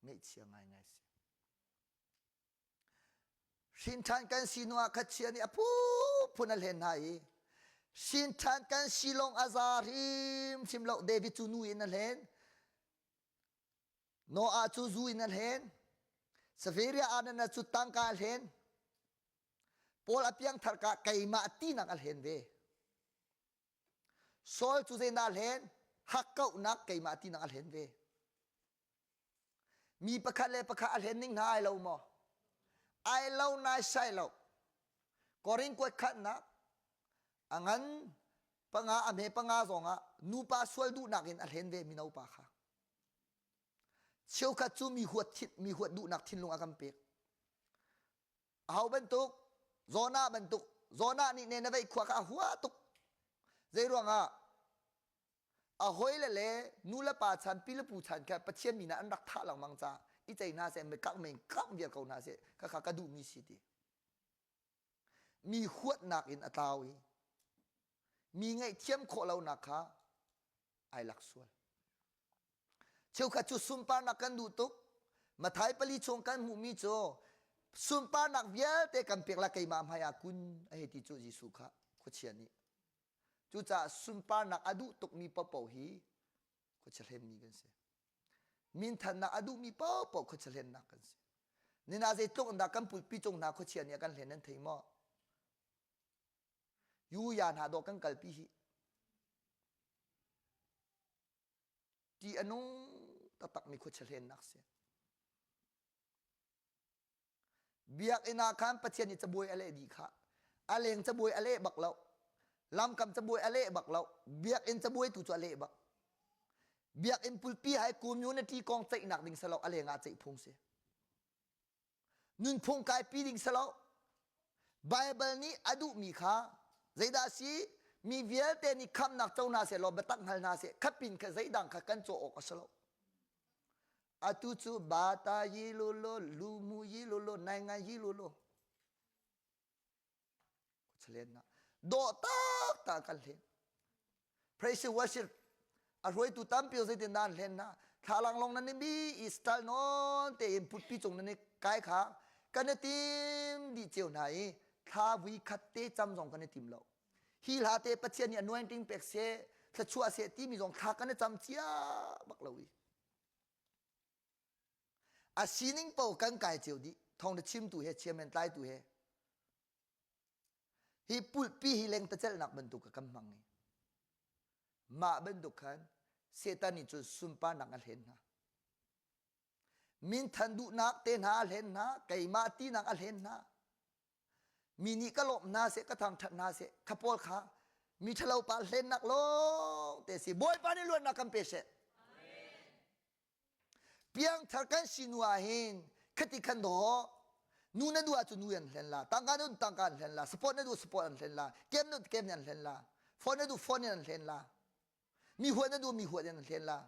Ngaihchia ngaingai si. Hrinṭhan kan si hnuah khaachia nih a phunphun a hlen hna i hrinṭhan kan si lawng a za hrimhrim lo. David cu nu in a hlen. Noah cu zu in a hlen. Saveria Anana cu tangka a hlen. Paul a piangthar ka keimah tinak a hlen ve. Saul cu zeidah a hlen? Hakkauhnak keimah tinak a hlen ve. Mi pakhat le pakhat a hlen ning hna ai lo maw? Ai lo naisai lo. Korin kuat khatnak a ngan panga a hme panga zong ah nupa sual duhnak in a hlen ve mino pa kha. Cheukhat cu mi huat mi huat duhnak thinlung a kan pek. Aho bantuk Jonah bantuk Jonah nih ne na veih khua kha a hua tuk. Zei ruangah a hawile le nu le pa chan pi le pu chan kha Pathian min ah an rak thah lengmang caah i cei hna seh mi kak men kak viar ko hna seh khakha ka duhmi si ti mi huatnak in a tlau i mi ngaihthiam khawh lonak kha ai lak sual cheukhat cu sunparnak kan duh tuk Mathai pali chung kan hmuhmi cu sunparnak vialte kan pek la keimah hmai ah kun a hei ti cu Jesuh kha khuachia nih Cucaah sunparnak a duh tukmi paohpaoh hi khuachia hlenmi kan si. Minthannak a duhmi paohpaoh khuachia hlennak kan si. Nina zeitluk in dah kan pulpi cung hna khuachia nih a kan hlen nan thei maw? Yuya hna dawh kan kalpi hi. Ti a nung taktakmi khuachia hlennak si. Biakinn ah khan Pathian nih cabuai a leh dih kha. A leng cabuai a leh bak lo. Lamkam cabuai a leh bak lo. Biakinn cabuai tu cu a leh bak. Biakinn pulpi hai community kong ceihnak ding salo a leng ah ceih phung si. Nunphung kaipi ding salo. Bible nih a duhmi kha zeidah si mi vialte nih khamnak co hna seh law biatak hngal hna seh khatpin kha zeidang kha kan cawh awk a si lo. Atu cu bata yi lu lo lu mu yi lu lo nai ngai yi lu lo. Chalen na dawh tak ta kan hlen. Praise and worship a hruaitu tampi zeitin dah an hlen na thlalang long nan bi i style non te in putpi cung nan i kai kha kan i tim dih cio hna i thla vui khat te cam zong kan i tim lo hi hla te Pathian nih anointing pek seh thluachuah seh timi zong thla kan i cam cia bak lo i a sining paoh kan kai cio dih thawng na chimtu he chairman tlaitu he hi pulpi hi lengtecelhnak bantuk ka kan hmang i mah bantuk khan Satan nih cun sunparnak a hlen hna minthan duhnak te hna a hlen hna keimah tinak a hlen hna mi nih ka lawmh hna seh ka thangṭhat hna seh kha pawl kha mi ṭhalo pa hlennak lawng te si Bawipa nih luatnak kan pe seh Piangthar kan si nu ah hin khati khan dawh nu na duh ahcun nu an hlen la tangka na duh tangka an hlen la support na duh support an hlen la kem na duh kem an hlen la phone na duh phone in an hlen la mi huat na duh mi huat in an hlen la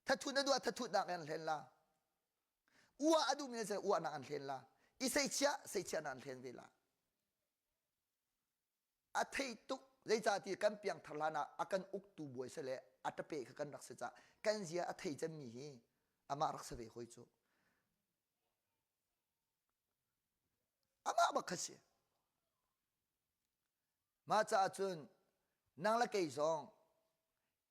thathut na duh ah thathutnak in an hlen la uah a duhmi na si uahnak an hlen la i seichia seichiahnak an hlen ve la A theih tuk zeicahtiah kan piangthar hlan ah a kan uktu bawi si le a ṭape kha kan rak si cah kan zia a thei cemmi hi amah rak si ve hoi cu. Amah bak kha si. Mah caah cun nang le kei zong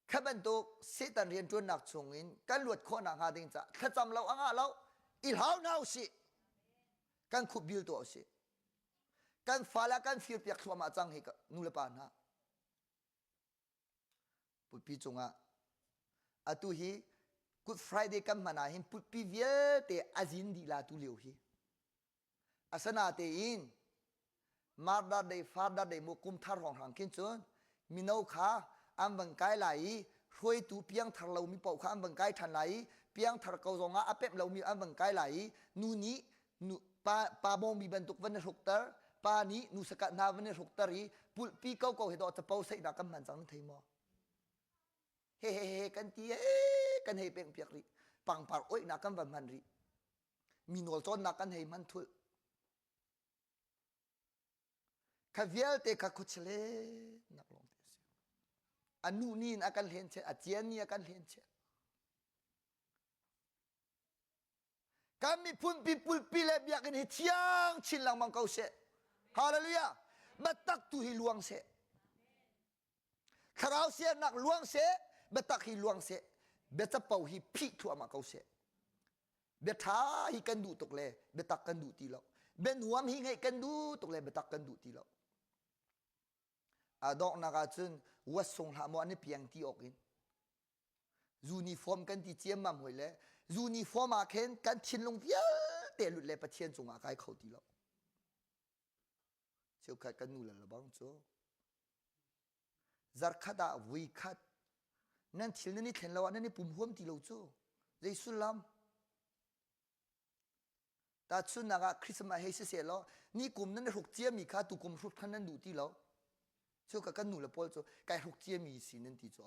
kha bantuk Satan rianṭuannak chungin kan luat khawh nakhnga ding caah thlacam lo a ngah lo i hlau hna usih kan khup bil tuah usih kan fale kan firpiak thluahmah cang hi nu le pa hna putpi cungah atu hi Good Friday kan hman ah hin putpi vialte a zin dih la tu lio hi Asinatein Mother Day, Father Day mu kum thar hrawnghrang khin cun mino kha an van kai lai i hruaitu piangthar lomi paoh kha an van kai ṭhan lai i piangthar ko zongah a pemh lomi an van kai lai i nu nih nu, pa, pa bawngbi bantuk van i hrukter pa nih nu sakat hna van i hrukter i pulhpi ko ko hi dawh capo seihnak kan hman cang na thei maw he he he kan ti ee kan hei peng piak rih pangpar oihnak kan van hman rih mi nawl cawnnak kan hei hman thulh kha vialte kha khuachale nak lawng te si a nu ni in a kan hlen che a cian ni a kan hlen che kan miphun pi pulpi le biakinn hi thiang chin lengmang ko seh hallelujah biatak tu hi luang seh Thlarau siarnak luang seh, biatak hi luang seh, biacapo hi phih thluahmah ko seh. Bia ṭha hi kan duh tuk le biatak kan duh ti lo. Bia nuam hi ngeih kan duh tuk le biatak kan duh ti lo. A donghnak ahcun uat sung hlah maw an i piang ti awk in uniform kan ti ciammam hoi le uniform ah khin kan thinlung vialte lut le Pathian cungah kai kho ti lo. Cheukhat kan nu le lebang cu zarkhat ah vui khat nan thil nan i thlen lo ah nan i pum huam ti lo cu zei sullam tahchunhnak ah Christmas hei siseh law ni kum nan i hruk ciami kha tu kum hruk khan nan duh ti lo cu ka kan nu le pawl cu kai hruk ciami si nan ti cu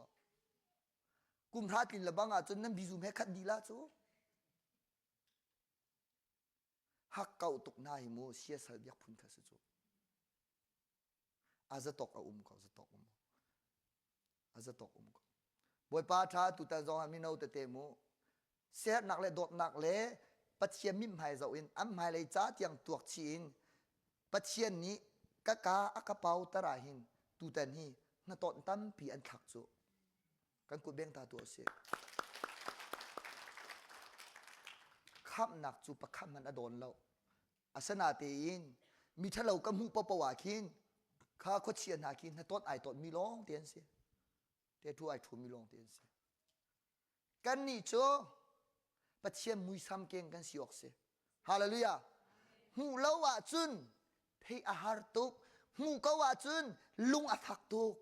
kum hra tlin lebang ah cun nan bizum he khat dih la cu Hakkauh tuk hna hi mu siasal biak phun kha si cu. A zatawk a um ko, zatawk um. A zatawk um ko. Bawipa ṭha tutan zong ah mino tete mu siaherhnak le dawtnak le Pathian mithmai zoh in an hmailei ca tiang tuak chih in Pathian nih ka ka a ka pau tar ah hin tutan hi hnatawnh tampi an thlak cu. Kan kut beng ta tuah usih. Khamhnak cu pakhat hmanh a dawn lo. Asinatein mi ṭhalo ka hmuh paohpaoh ah khin kha khuachia hna khi hnatawt ai tawtmi lawng te an si. Tattoo ai ṭhumi lawng te an si. Kannih cu Pathian muisam keng kan si awk si. Hallelujah. Hmuh lo ahcun theih a har tuk. Hmuh ko ahcun lung a fak tuk.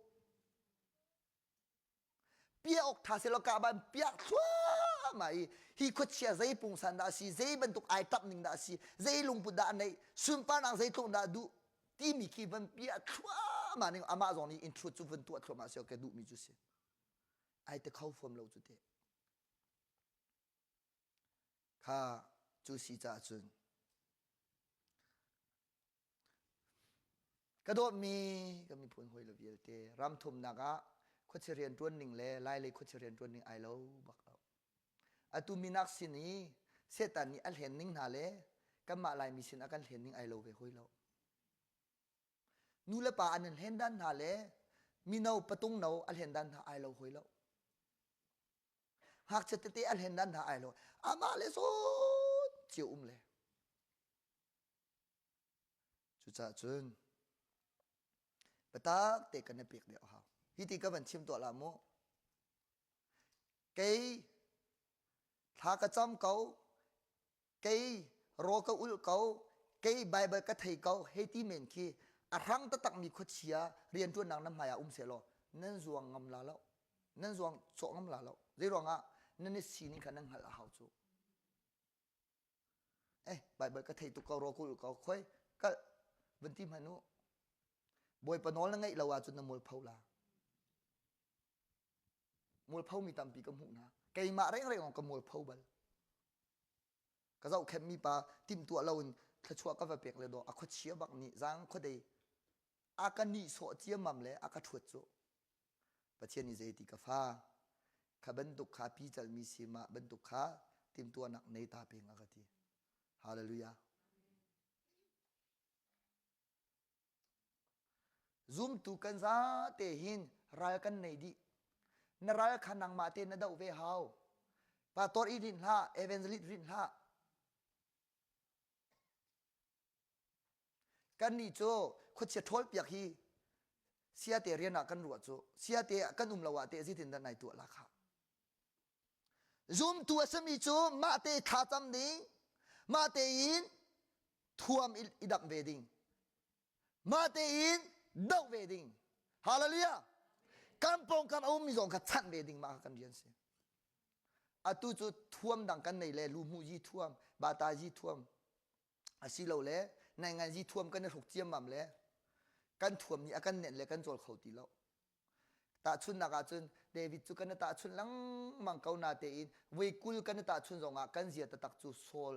Piah awk ṭha selaw ka ban piak thluahmah i hi khuachia zei pungsan dah a si, zei bantuk ai ṭap ning dah a si, zei lungput dah a neih, sunparnak zeitluk dah a duh timi khi van piah thluahmah ning amah zong nih intro cu van tuah thluahmah si ka duhmi cu si. Ai te kho fom lo cu te. Kha cu si caah cun Ka dawtmi ka miphun hawi le vialte ram thumnak ah khuachia rianṭuan ning le Lailei khuachia rianṭuan ning ai lo bak lo. Atu minak sin i Satan nih a hlen ning hna le kanmah Laimi sin a kan hlen ning ai lo ve hawi lo. Nu le pa an in hlen dan hna le mino patung no a hlen dan hna ai lo hawi lo. Ngakchia tete a hlen dan hna ai lo. Amah le zawn cio um le. Cucaah cun biatak te kan i pek deuh a hau. Hi ti ka van chim tuah la mu. Kei thla ka cam ko, kei raw ka ulh ko, kei Bible ka thei ko, hei ti men khi a hrang taktakmi khuachia rianṭuannak nan hmai ah um sehlaw nan zuang ngam la lo. Nan zuang cawh ngam la lo. Zei ruangah nan i sining kha nan hngalh a hau cu. Eh, Baibal ka thei tuk ko ro kul ko khoi kal van ti hmanh u. Bawipa nawl na ngeih lo ahcun na mualpho la. Mualpho mi tampi ka hmuh hna. Keimah rengreng ka mualpho bal. Ka zohkhenh mi pa timhtuah loin thluachuah ka va pek le dawh a khuachia bak nih zang khuadei a ka nihsawh ciammam le a ka ṭhuat cu. Pathian nih zeiti ka fa kha bantuk kha picalmi si mah bantuk kha timhtuahnak nei ta peng a ka ti. Hallelujah. Zumtu kan zate hin ral kan nei dih. Na ral kha nangmah te na doh ve hau. Pastor i rinh hlah, evangelist rinh hlah. Kannih cu khuachia ṭhawlpiak hi siate rian ah kan ruah cu siate ah kan um lo ah teh zeitindah nai tuah la khah. Zumtu a simi cu mah te thlacam ding, mah tein thuam i damh ve ding, mah tein doh ve ding. Hallelujah! Kan pawngkam a ummi zong kha chanh ve ding mah kha kan rian si. Atu cu thuam dang kan nei le luhmuh yi thuam, bata yi thuam, asilole nainganzi thuam kan i hruk ciammam le kan thuam nih a kan nenh le kan cawl kho ti lo. Tahchunhnak ahcun David cu kan i tahchunh lengmang ko na tein voi 20 kan i tahchunh zongah kan zia taktak cu Saul,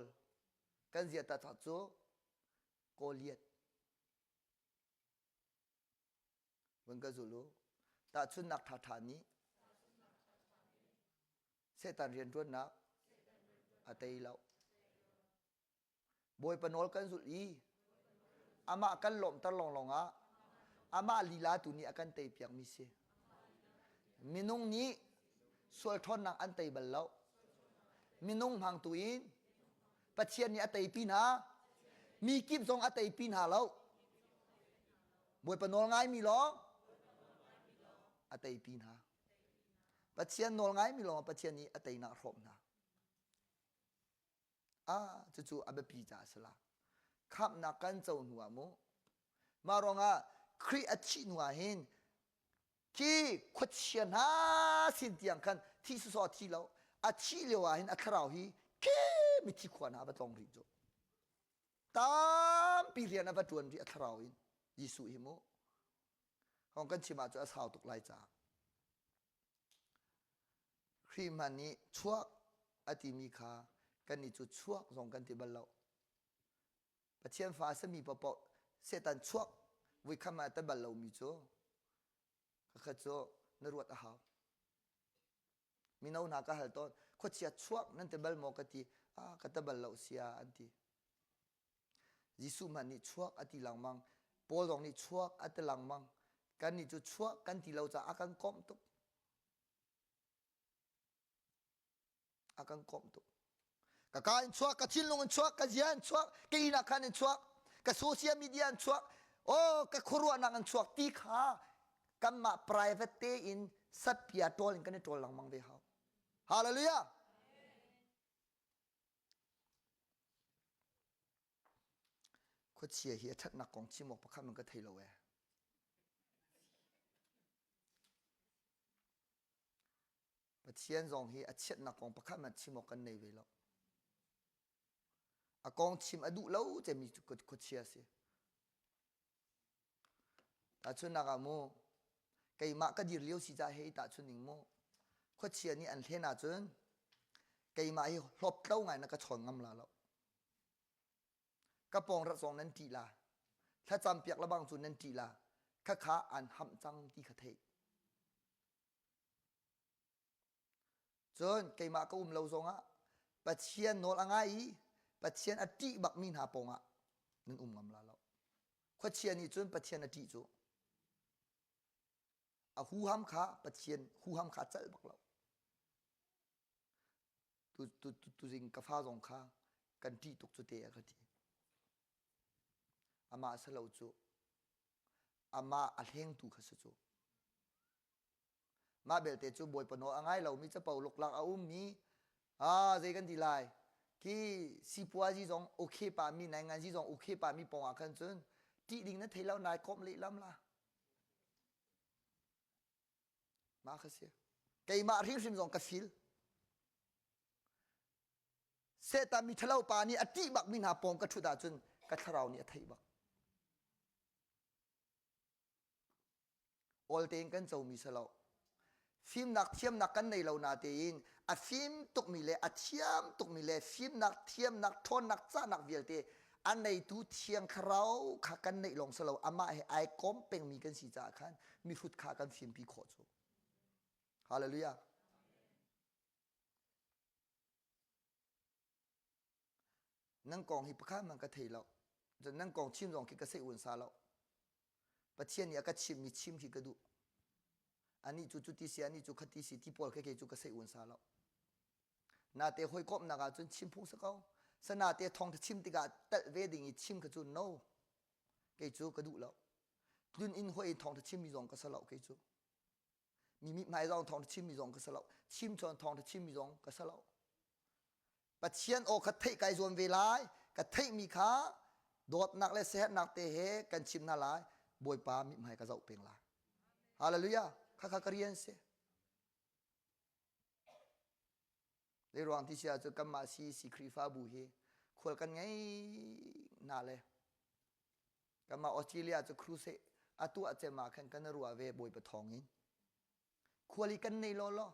kan zia taktak cu Goliath. Vun ka zul u. Tahchunhnak ṭhaṭha nih Satan rianṭuannak a tei lo. Bawipa nawl kan zulh i amah kan lawmhter lawnglawng ah amah lila tu nih a kan teipiakmi si. Minung nih sual ṭhawnnak an tei bal lo. Minung hmangtu in Pathian nih a teipi hna. Mi kip zong a teipi hna lo. Bawipa nawl ngaimi lawng a teipi hna. Pathian nawl ngaimi lawng Pathian nih a teinak hrawm hna. Ah, cucu a biapi caah a si la. Khamhnak kan co hnu ah mu. Mah ruangah Khrih a thih hnu ah hin khi khuachia hna sin tiang khan thi sawsawh a thi lo. A thih lio ah hin a thlarau hi khi mithi khua hna a va tlong rih cu. Tampi rian a va ṭuan rih a thlarau in Jesuh hi mu. Hong kan chim ahcun a sau tuk lai caah. Khrih hmanh nih chuak a timi kha kannih cu chuak zong kan ti bal lo. Pathian fa a simi paohpaoh Satan chuak vuikham ah a ti bal lomi cu khakha cu na ruat a hau. Mino hna ka hal tawn, khuachia chuak nan ti bal maw ka ti, ah ka ti bal lo sia an ti. Jesuh hmanh nih chuak a ti lengmang, Paul zong nih chuak a ti lengmang. Kannih cu chuak kan ti lo caah a kan komh tuk. A kan komh tuk. Ka ka in chuak, ka thinlung in chuak, ka zia in chuak, ka inn ah khan in chuak, ka social media in chuak, oh ka khuaruahnak in chuak ti kha kanmah private tein satpia ṭawl in kan i ṭawl lengmang ve hau. Hallelujah! Khuachia hi a ṭhatnak kong chim awk pakhat man ka thei lo ee. Pathian zong hi a chiatnak kong pakhat hmanh chim awk kan nei ve lo. A kong chim a duh lo cemmi cu khuachia si. Tahchunhnak ah mu, keimah ka dir lio si ca he i tahchun ning mu, khuachia nih an hlen ahcun keimah hi hlawptlo ngai na ka chawn ngam la lo. Ka pawng rat zong nan ṭih la. Thlacam piak lebang cu nan ṭih la. Khakha an hamh cang ti kha theih. Cun keimah ka um lo zongah Pathian nawl a ngai i Pathian a ṭih bakmi hna pawngah nan um ngam la lo. Khuachia nih cun Pathian a ṭih cu. A huham kha Pathian huham kha a celh bak lo. Tu, tu, tu, tuzing ka fa zong kha kan ṭih tuk cu te a ka ti. Amah si lo cu. Amah a hlengtu kha si cu. Mah belte cu Bawipa nawl a ngai lomi capo luklak a ummi ah zei kan ti lai khi sipuazi zong okay pa mi nainganzi zong okay pa mi pawng ah khan cun ṭih ding na thei lo nai komh lehlam la mah kha si keimah hrimhrim zong ka feel Satan mi ṭhalo pa nih a ṭih bak mi hna pawng ka ṭhut ahcun ka thlarau nih a theih bak Awl tein kan comi si lo. Fimnak thiamnak kan nei lo natein a fim tukmi le a thiam tukmi le fimnak thiamnak ṭhawnnak cahnak vialte a neitu thiang thlarau kha kan neih lawng si lo amah he ai kom pengmi kan si caah khan mihrut kha kan fimpi khawh cu. Hallelujah. Nan kong hi pakhat hmanh ka thei lo. Cun nan kong chim zong khi ka sei un sa lo. Pathian nih a ka chimmi chim khi ka duh. Anih cu cuti si, anih cu khati si ti pawl khi kei cu ka sei un sa lo. Nate hawikomhnak ah cun chim phung si ko. Sanate thawngtha chim tikah telh ve ding i chim kha cu no. Kei cu ka duh lo. Tlun inn hoi in thawngtha chimmi zong ka sa lo kei cu. Mi mithmai zong thawngtha chimmi zong ka sa lo. Chim chawn thawngtha chimmi zong ka sa lo. Pathian aw kha theih kai zuam ve lai. Ka theihmi kha dawtnak le siaherhnak te he kan chim hna lai. Bawipa mithmai ka zoh peng lai. Hallelujah. Khakha ka rian si. Zei ruang ti si ahcun kanmah CEC Khrihfabu hi khual kan ngei hna le kanmah Australia cu crusade a tuah cem ah khan kan ruah ve Bawipa thawng in. Khual i kan nei law law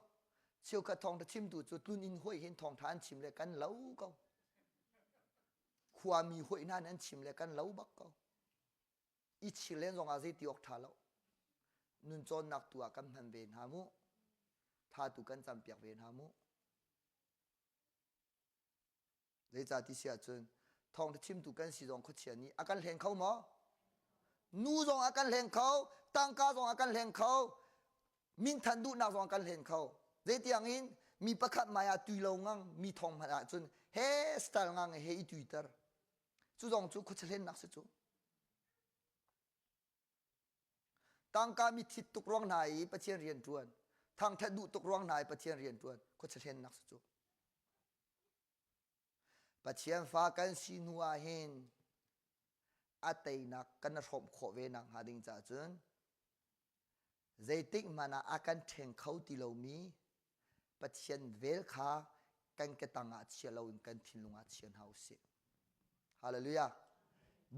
cheukhat thawngtha chimtu cu tlun inn hoi hin thawngtha an chim le kan lo ko. Khuami hoi hna an chim le kan lo bak ko. I chir len zong ah zei ti awk tha lo. Nun cawnnak tu ah kan hman ve hna mu. Tha tu kan campiak ve hna mu. Zeicah ti si ahcun thawngtha chimtu kan si zong khuachia nih a kan hleng kho maw? Nu zong a kan hleng kho, tangka zong a kan hleng kho, minthan duhnak zong a kan hlen kho. Zeitiang in mi pakhat mai ah tui lo ngang mi thong hmanh ahcun he style ngang he i tuiter. Cu zong cu khuachia hlennak si cu. Tangka mi thit tuk ruang hna i Pathian rian ṭuan, thangṭhat duh tuk ruang hna i Pathian rian ṭuan, khuachia hlennak si cu. Pathian fa kan si hnu ah hin a teinak kan hrawmh khawh ve nak hnga ding caah cun zeitik hmanh ah a kan ṭheng kho ti lomi Pathian vel kha kan ketang ah chia loin kan thinlung ah chia hna usih. Hallelujah.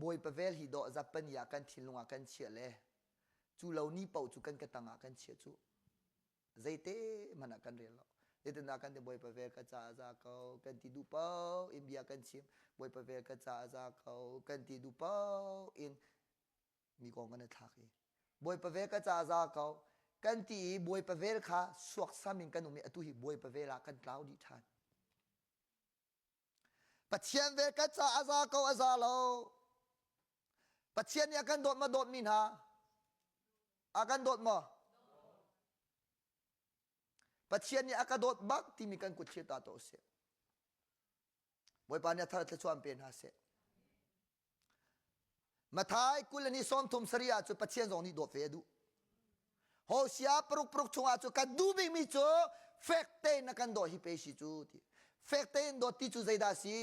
Bawipa vel hi dawh zapani ah kan thinlung ah kan chiah le cu lo ni paoh cu kan ketang ah kan chiah cu. Zeite hmanh ah kan rel lo. Zeitindah kan ti Bawipa vel ka ca a za ko kan ti duh paoh in bia kan chim. Bawipa vel ka ca a za ko kan ti duh paoh in mi kong kan i thlak i Bawipa vel ka ca a za ko kan ti i Bawipa vel kha suaksam in kan um i atu hi Bawipa vel ah kan tlau dih ṭhan. Pathian vel ka ca a za ko a za lo. Pathian nih a kan dawt ma dawtmi hna? A kan dawt maw? Pathian nih a ka dawt bak timi kan kut thlir ta to sih. Bawipa nih a thar thluachuah pe hna seh. Mathai 20 le ni 30 sari ah cu Pathian zong nih dawt ve a duh. Hosea paruk paruk chungah cu kan duh bikmi cu fek tein na kan dawt hi pe si cu ti. Fek tein dawt ti cu zeidah si?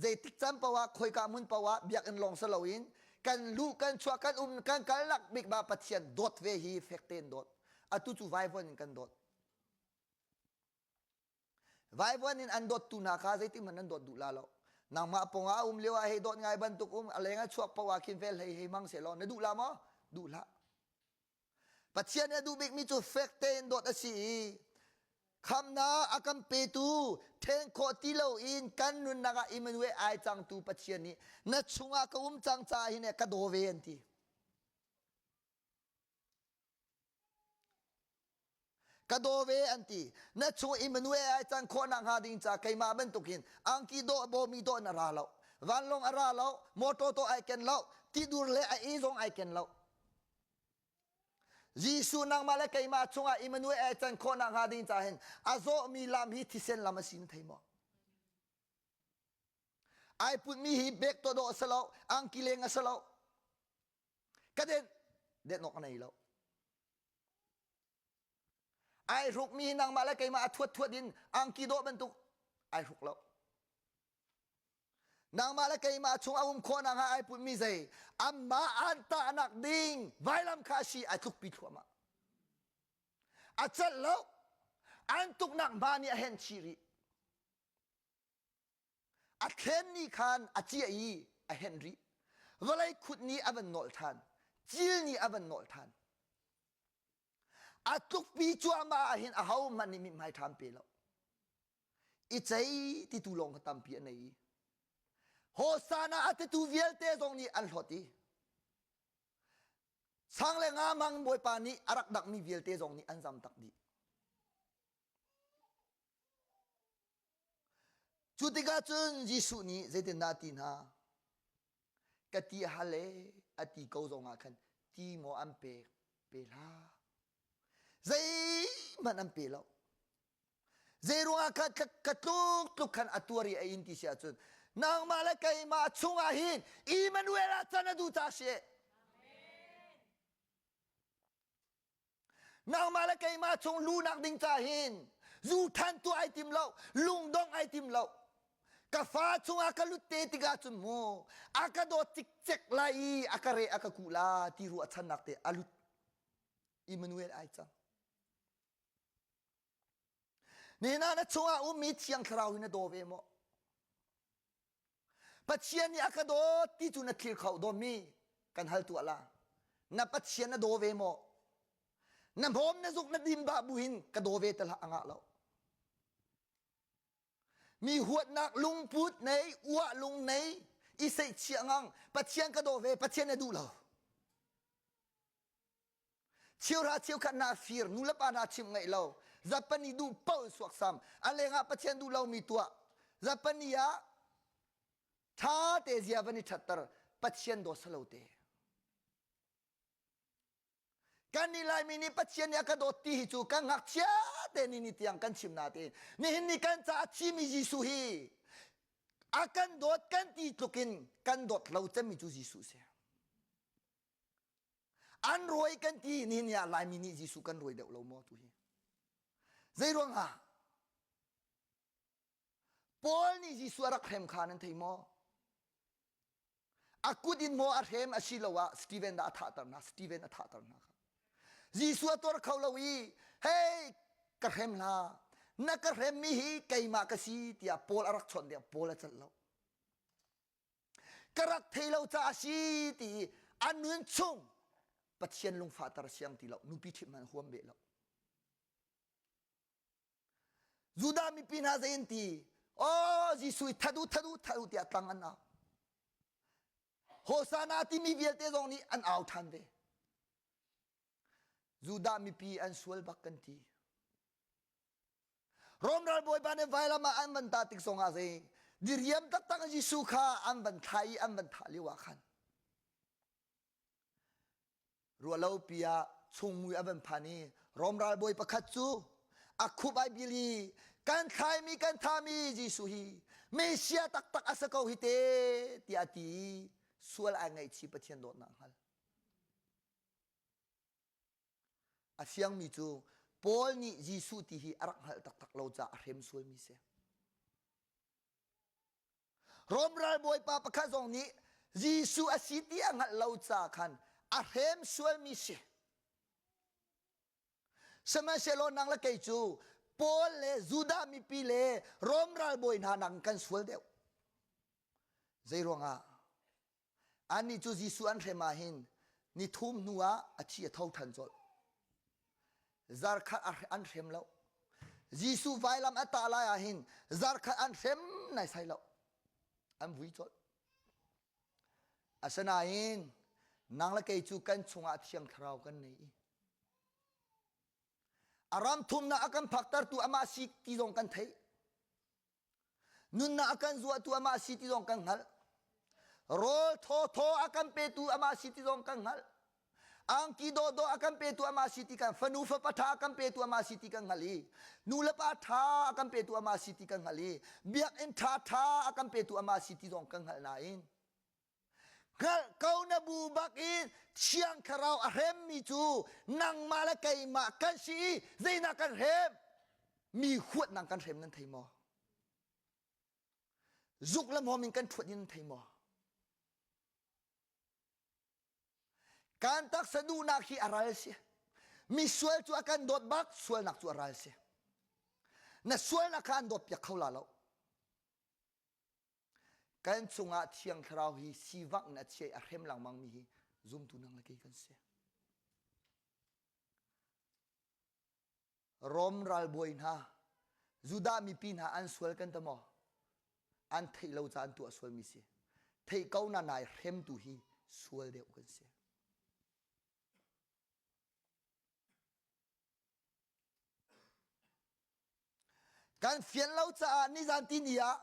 Zeitik caan paoh ah khoika hmun paoh ah biakinn lawng si loin kan luh kan chuah kan um kan kalnak bik ma Pathian dawt ve hi fek tein dawt. Atu cu vaivuan in kan dawt. Vaivuan in an dawttu hna kha zeitihmanh an dawt duh la lo. Nangmah pawngah a um lio ah hei dawt ngai bantuk um a leng a chuak paoh ah khin vel hei hei hmang seh law na duh la maw? Duh hlah. Pathian nih a duh bikmi cu fek tein dawt a si i khamnak a kan petu then khawh ti loin kan nunnak ah Emmanuel ai cangtu Pathian nih na chungah ka um cang caah hin ka daw ve an ti. Ka daw ve an ti. Na chung Emmanuel ai can khawh nak hnga ding ca keimah bantukin angki dawh bawmi dawh na ra lo. Vanlawng a ra lo, motor to ai ken lo, tidur le a e zong ai ken lo. Jesuh nangmah le keimah chungah Emmanuel ai can khawh nak hnga ding ca hin a zawhmi lam hi thisen lam a si na thei maw? Ai putmi hi bek to dawh a si lo, angki leng a si lo. Ka den den awk a nei lo. Ai hrukmi hi nangmah le keimah a thuat thuat in angki dawh bantuk ai hruk lo. Nangmah le keimah chung a um khawh nak hnga ai putmi zei amah an tahnak ding vailam kha a si ai tlukpi thluahmah. A celh lo an tuknak hma nih a hen chih rih. A thlen ni khan a ciah i a henh rih. Vawlei khut nih a van nolh ṭhan. Cil nih a van nolh ṭhan. A tlukpi cuahmah ah hin ahohmanh nih mithmai ṭha an pe lo. I cei ti tu lawng kha tampi an ei i Hosana a titu vialte zong nih an hlawt i sang le nga mang Bawipa nih a rak dakmi vialte zong nih an zam tak dih. Cu tikah cun Jesuh nih zeitindah a ti hna? Ka ti a hal e, a ti ko zongah khan ti maw an pek? Pe hlah. Zeihmanh an pe lo. Zei ruangah kha ka tluk tluk khan a tuar i a in ti si ahcun nangmah le keimah chungah hin Emmanuel ah can a duh ca si. Nangmah le keimah chung lunak ding ca hin zu than tu ai tim lo, lungdong ai tim lo. Ka fa chungah ka lut te tikah cun mu a ka dawt cikcek lai i a ka re a ka kuh la ti ruahchannak te a lut. Emmanuel ai cang. Nihin ah na chungah ummi Thiang Thlarau hi na daw ve maw? Pathian nih a ka dawt ti cu na thlir kho dawmi kan hal tuah la. Na Pathian na daw ve maw? Na hmawm na zuk na dim bah bu hin ka daw ve te hlah a ngah lo. Mi huatnak lungput nei, uah lung nei, i seihchiah ngang, Pathian ka daw ve, Pathian na duh lo. Cheuhra cheukhat hna fir, nulepa hna chimh ngaih lo, Zapani duh paoh in suaksam, a lengah Pathian duh lomi tuah, Zapani ah ṭha te zia van i ṭhatter, Pathian daw salo te. Kan nih Laimi nih Pathian nih a ka dawt ti hi cu kan ngakchia te ni ni tiang kan chim na te. Nihin ni kan caah thimi Jesuh hi a kan dawt kan ti tluk in kan dawt lo cemmi cu Jesuh si. An ruai kan ti ni ni ah Laimi nih Jesuh kan ruai deuh lo maw tu hi? Zei ruangah? Paul nih Jesuh a rak hrem kha nan thei maw? A kut in maw a hrem asiloah Stephen dah a thahter hna? Stephen a thahter hna kha. Jesuh a tuar kho lo i hey ka hrem hlah na ka hremmi hi keimah ka si tiah Paul a rak chawnh tiah Paul a celh lo. Ka rak thei lo caah a si ti i a nun chung Pathian lungfahter siang ti lo nupi ṭhit hmanh huam beh lo. Judah mipi hna zei an ti? Oh Jesuh i that u that u that u tiah tlang an au. Hosana timi vialte zong nih an au ṭhan ve. Judah mipi an sual bak kan ti. Rom ralbawipa nih vailam ah an van tah tik zongah zei diriam taktak Jesuh kha an van thlah i an van thah lio ah khan ruahlopi ah chungmui a van phan i Rom ralbawi pakhat cu a khup ai bil i kan thlaimi kan thami Jesuh hi Messiah taktak a si ko hi te tiah a ti i sual ai ngaihchih Pathian dawtnak hngal. A fiangmi cu Paul nih Jesuh ti hi a rak hngalh taktak lo caah a hrem sualmi si. Rom ralbawipa pakhat zong nih Jesuh a si ti a hngalh lo caah khan a hrem sualmi si. Sihmanhsehlaw nang le kei cu Paul le Judah mipi le Rom ralbawi hna nakin kan sual deuh. Zei ruangah? Annih cu Jesuh an hrem ah hin ni thum hnu ah a thi a tho ṭhan colh. Zarkhat an hrem lo. Jesuh vailam a tah lai ah hin zarkhat an hrem naisai lo. An vui colh. Asinain nang le kei cu kan chungah Thiang Thlarau kan nei i a ram thumnak a kan phaktertu amah si ti zong kan theih. Nunnak a kan zuahtu amah si ti zong kan hngalh. Rawl thawthaw a kan petu amah si ti zong kan hngalh. Angki dawhdawh a kan petu amah si ti kan fanu fapa ṭha a kan petu amah si ti kan hngalh i nu le pa ṭha a kan petu amah si ti kan hngalh i biakinn ṭha ṭha a kan petu amah si ti zong kan hngalh nain hngalh ko na bu bak in Thiang Thlarau a hremmi cu nangmah le keimah kan si i zeinak kan hrem mi huatnak kan hrem nan thei maw zuk le hmawm in kan ṭhuat in nan thei maw kan taksa duhnak hi a ral si mi sual cu a kan dawt bak sualnak cu a ral si na sualnak kha an dawt piak kho la lo Kan chungah Thiang Thlarau hi sivangh in a chia i a hrem lengmang mi hi zumtu nang le kei kan si. Rom ralbawi hna, Judah mipi hna an sual kan ta maw? An theih lo ca an tuah sualmi si. Theih ko na nai hremtu hi sual deuh kan si. Kan fian lo caah nizan tini ah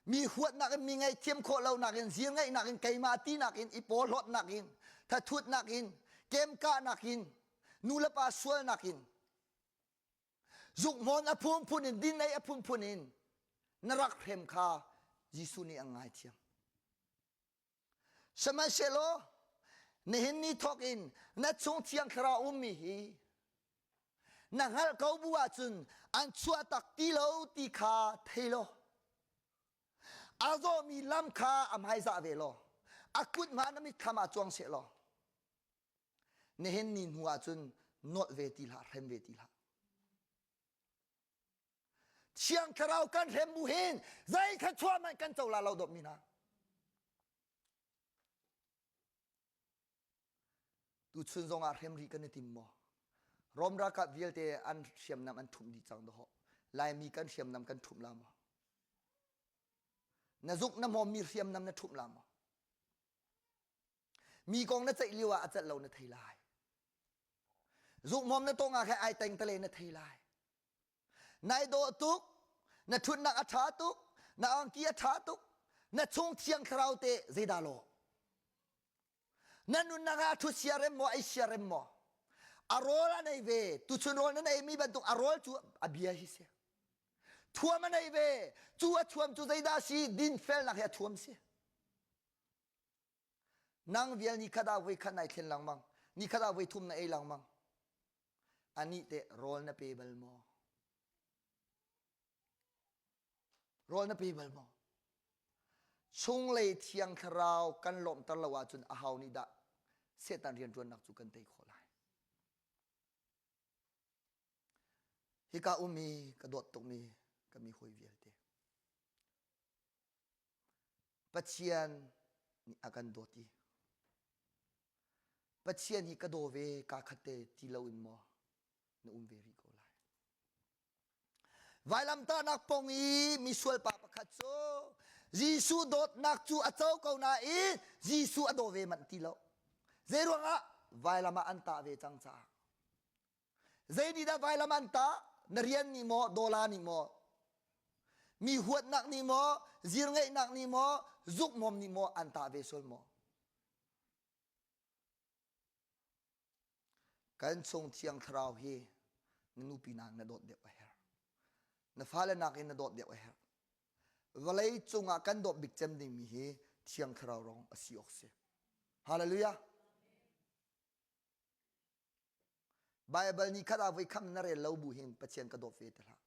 mi huatnak in mi ngaihthiam khawh lonak in zir ngeihnak in keimah tinak in i porhlawtnak in thathutnak in kemkahnak in nu le pa sualnak in zukhmawn a phunphun in din ei a phunphun in na rak hrem kha Jesuh nih a ngaithiam. Sihmanhsehlaw nihin ni thawk in na chung Thiang Thlarau ummi hi na hngalh ko bu ahcun an chuah tak ti lo ti kha thei law a zawmi lam kha a hmaizah ve law a kut hma na mitthlam ah cuang seh law nihin ni hnu ahcun nolh ve ti hlah hrem ve ti hlah Thiang Thlarau kan hrem bu hin zei kha chuah hmanh kan co la lo dawt mi hna. Tuchun zong ah hrem rih kan i tim maw? Rom ralkap vialte an hriamnam an ṭhumh dih cang dawh. Laimi kan hriamnam kan ṭhumh la maw? Na zuk na hmawmmi hriamnam na ṭhumh la maw? Mi kong na ceih lio ah a celh lo na thei lai. Zuk hmawm na tong ah khan ai teng tale na thei lai. Nai dawh tuk, na ṭhutnak a ṭha tuk, na angki a ṭha tuk, na chung thiang thlarau te zeidah law? Na nunnak ah a ṭhut siarem maw, ei siarem maw? A rawl a nei ve, tuchun rawl nan ei mi bantuk a rawl cu a bia hi si. Thuam a nei ve, cu a thuam cu zeidah si, dinfelnak hi a thuam si. Nang vial ni khat ah voi khat nai thlen lengmang, ni khat ah voi thum na ei lengmang. Anih teh rawl na pe bal maw? Rawl na pe bal maw? Chunglei thiang thlarau kan lawmhter lo ahcun aho nih dah Satan rianṭuannak cu kan tei khawh lai? Hika ummi ka dawt tukmi ka mi hawi vialte. Pathian nih a kan dawt i Pathian hi ka daw ve kaa khat te ti loin maw na um ve rih ko lai. Vailamtahnak pong i misual pa pakhat cu Jesuh dawtnak cu a co ko nain Jesuh a daw ve manh ti lo. Zeiruangah vailam ah an tah ve cang caah. Zei nih dah vailam an tah? Na rian nih maw, dawla nih maw? Mi huatnak nih maw, zirngeihnak nih maw, zukmawm nih maw an tah ve sual maw? Kan chung thiang thlarau hi na nupi nakin na dawt deuh a herh. Na fale nakin na dawt deuh a herh. Vawlei cungah kan dawt bik cem dingmi hi thiang thlarau rong a si awk si. Hallelujah. Baibal ni khat ah voi kham na rel lo bu hin Pathian ka dawt ve ti hlah.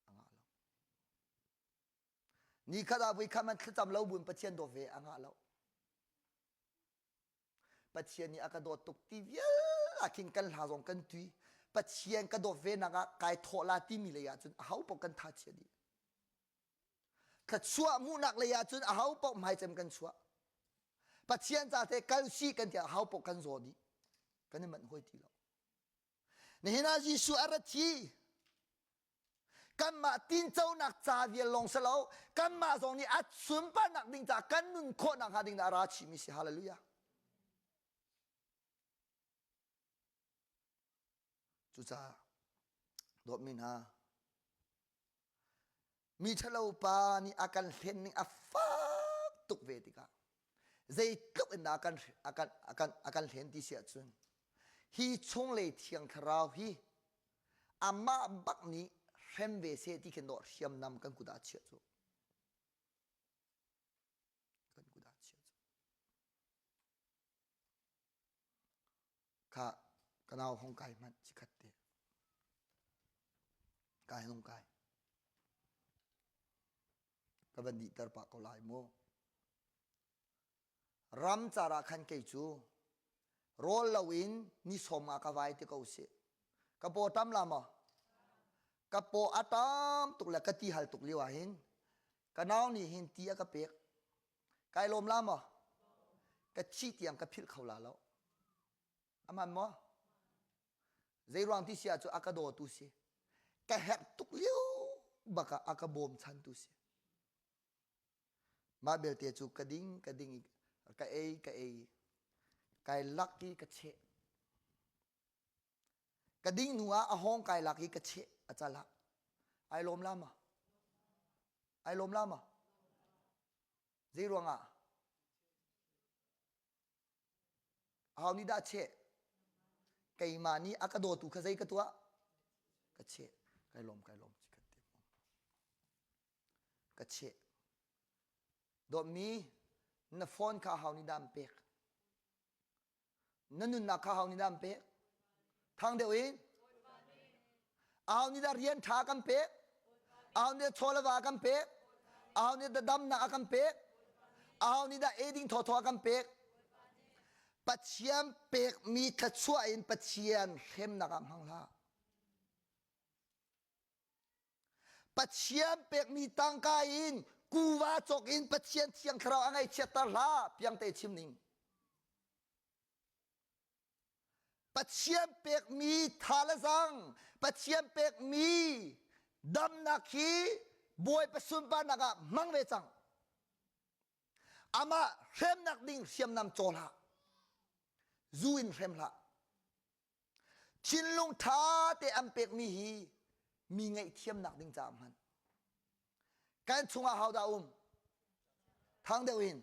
A ngah lo. Ni khat ah voi kham an thlacam lo bu in Pathian dawt ve a ngah lo. Pathian nih a ka dawt tuk ti vial ah khin kan hla zong kan tui. Pathian ka dawt ve nak ah kai thawh la timi lei ahcun aho paoh kan tha chia dih. Thluachuah hmuhnak lei ahcun aho paoh hmaicem kan chuah. Pathian ca te kal si kan ti aho paoh kan zaw dih. Kan i manh hoi ti lo. Nihin ah Jesuh a ra thi. Kanmah tinconak ca vial lawng si lo, kanmah zong nih a sunparnak ding ca kan nun khawhnak hnga ding dah a ra chihmi si. Hallelujah. Cucaah dawtmi hna, mi ṭhalo pa nih a kan hlen ning a fak tuk ve tikah zeitluk in dah a kan, a kan, a kan, a kan hlen ti si ahcun hi chunglei thiang thlarau hi amah bak nih hrem ve seh ti khin dawh hriamnam kan kut ah chiah cu kan kut ah chiah cu Kha ka nau hong kai hmanh chikhat te. Kai hong kai. Ka van dihter pah ko lai mu. Ram car ah khan kei cu rawl loin ni sawm ah ka vai ti ko si. Ka paw tam la maw? Ka paw a tam tuk le ka ti hal tuk lio ah hin ka nau nih hin ti a ka pek. Kai lawm la maw? Ka thih tiang ka philh kho la lo. Aman maw? Zei ruang ti si ah cu a ka dawtu si. Ka herh tuk lio bak ah a ka bawm chantu si. Mah belte cu ka ding ka ding ka ei ka ei kai lak i ka cheh. Ka ding hnu ah a hawng kai lak i ka cheh a cal ah. Ai lawm la ma? Ai lawm la ma? Zei ruangah? Aho nih dah cheh? Keimah nih a ka dawtu kha zei ka tuah? Ka cheh. Kai lawm, kai lawm. Ka cheh. Dawtmi, na phone kha aho nih dah an pek? Na nunnak kha aho nih dah an pek? Thang deuh in. Aho nih dah rian ṭha kan pek? Aho nih dah chaw le va kan pek? Aho nih dah damnak a kan pek? Aho nih dah eiding thawthaw a kan pek? Pathian pekmi thluachuah in Pathian hremnak ah hmang hlah. Pathian pekmi tangka in kuva cawk in Pathian thiang thlarau a ngaihchiatter hlah piangte chim ning. Pathian pekmi tha le zang, Pathian pekmi damnak hi Bawipa sunparnak ah hmang ve cang. Amah hremnak ding hriamnam caw hlah. Zu in hrem hlah. Thinlung ṭha te an pekmi hi mi ngaihthiamnak ding caah hman. Kan chungah hodah um? Thang deuh in.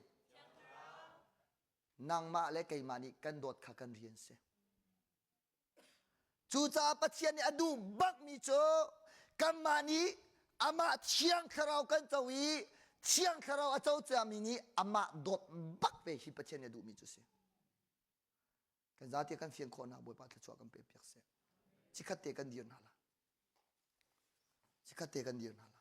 Nangmah le keimah nih kan dawt kha kan rian si. Cucaah Pathian nih a duh bakmi cu kanmah nih amah Thiang Thlarau kan co i Thiang Thlarau a co ciami nih amah dawt bak ve hi Pathian nih a duhmi cu si. Kan zate kan fian khawhnak Bawipa thluachuah kan pe piak seh. Chikhat te kan dir hna la. Chikhat te kan dir hna la.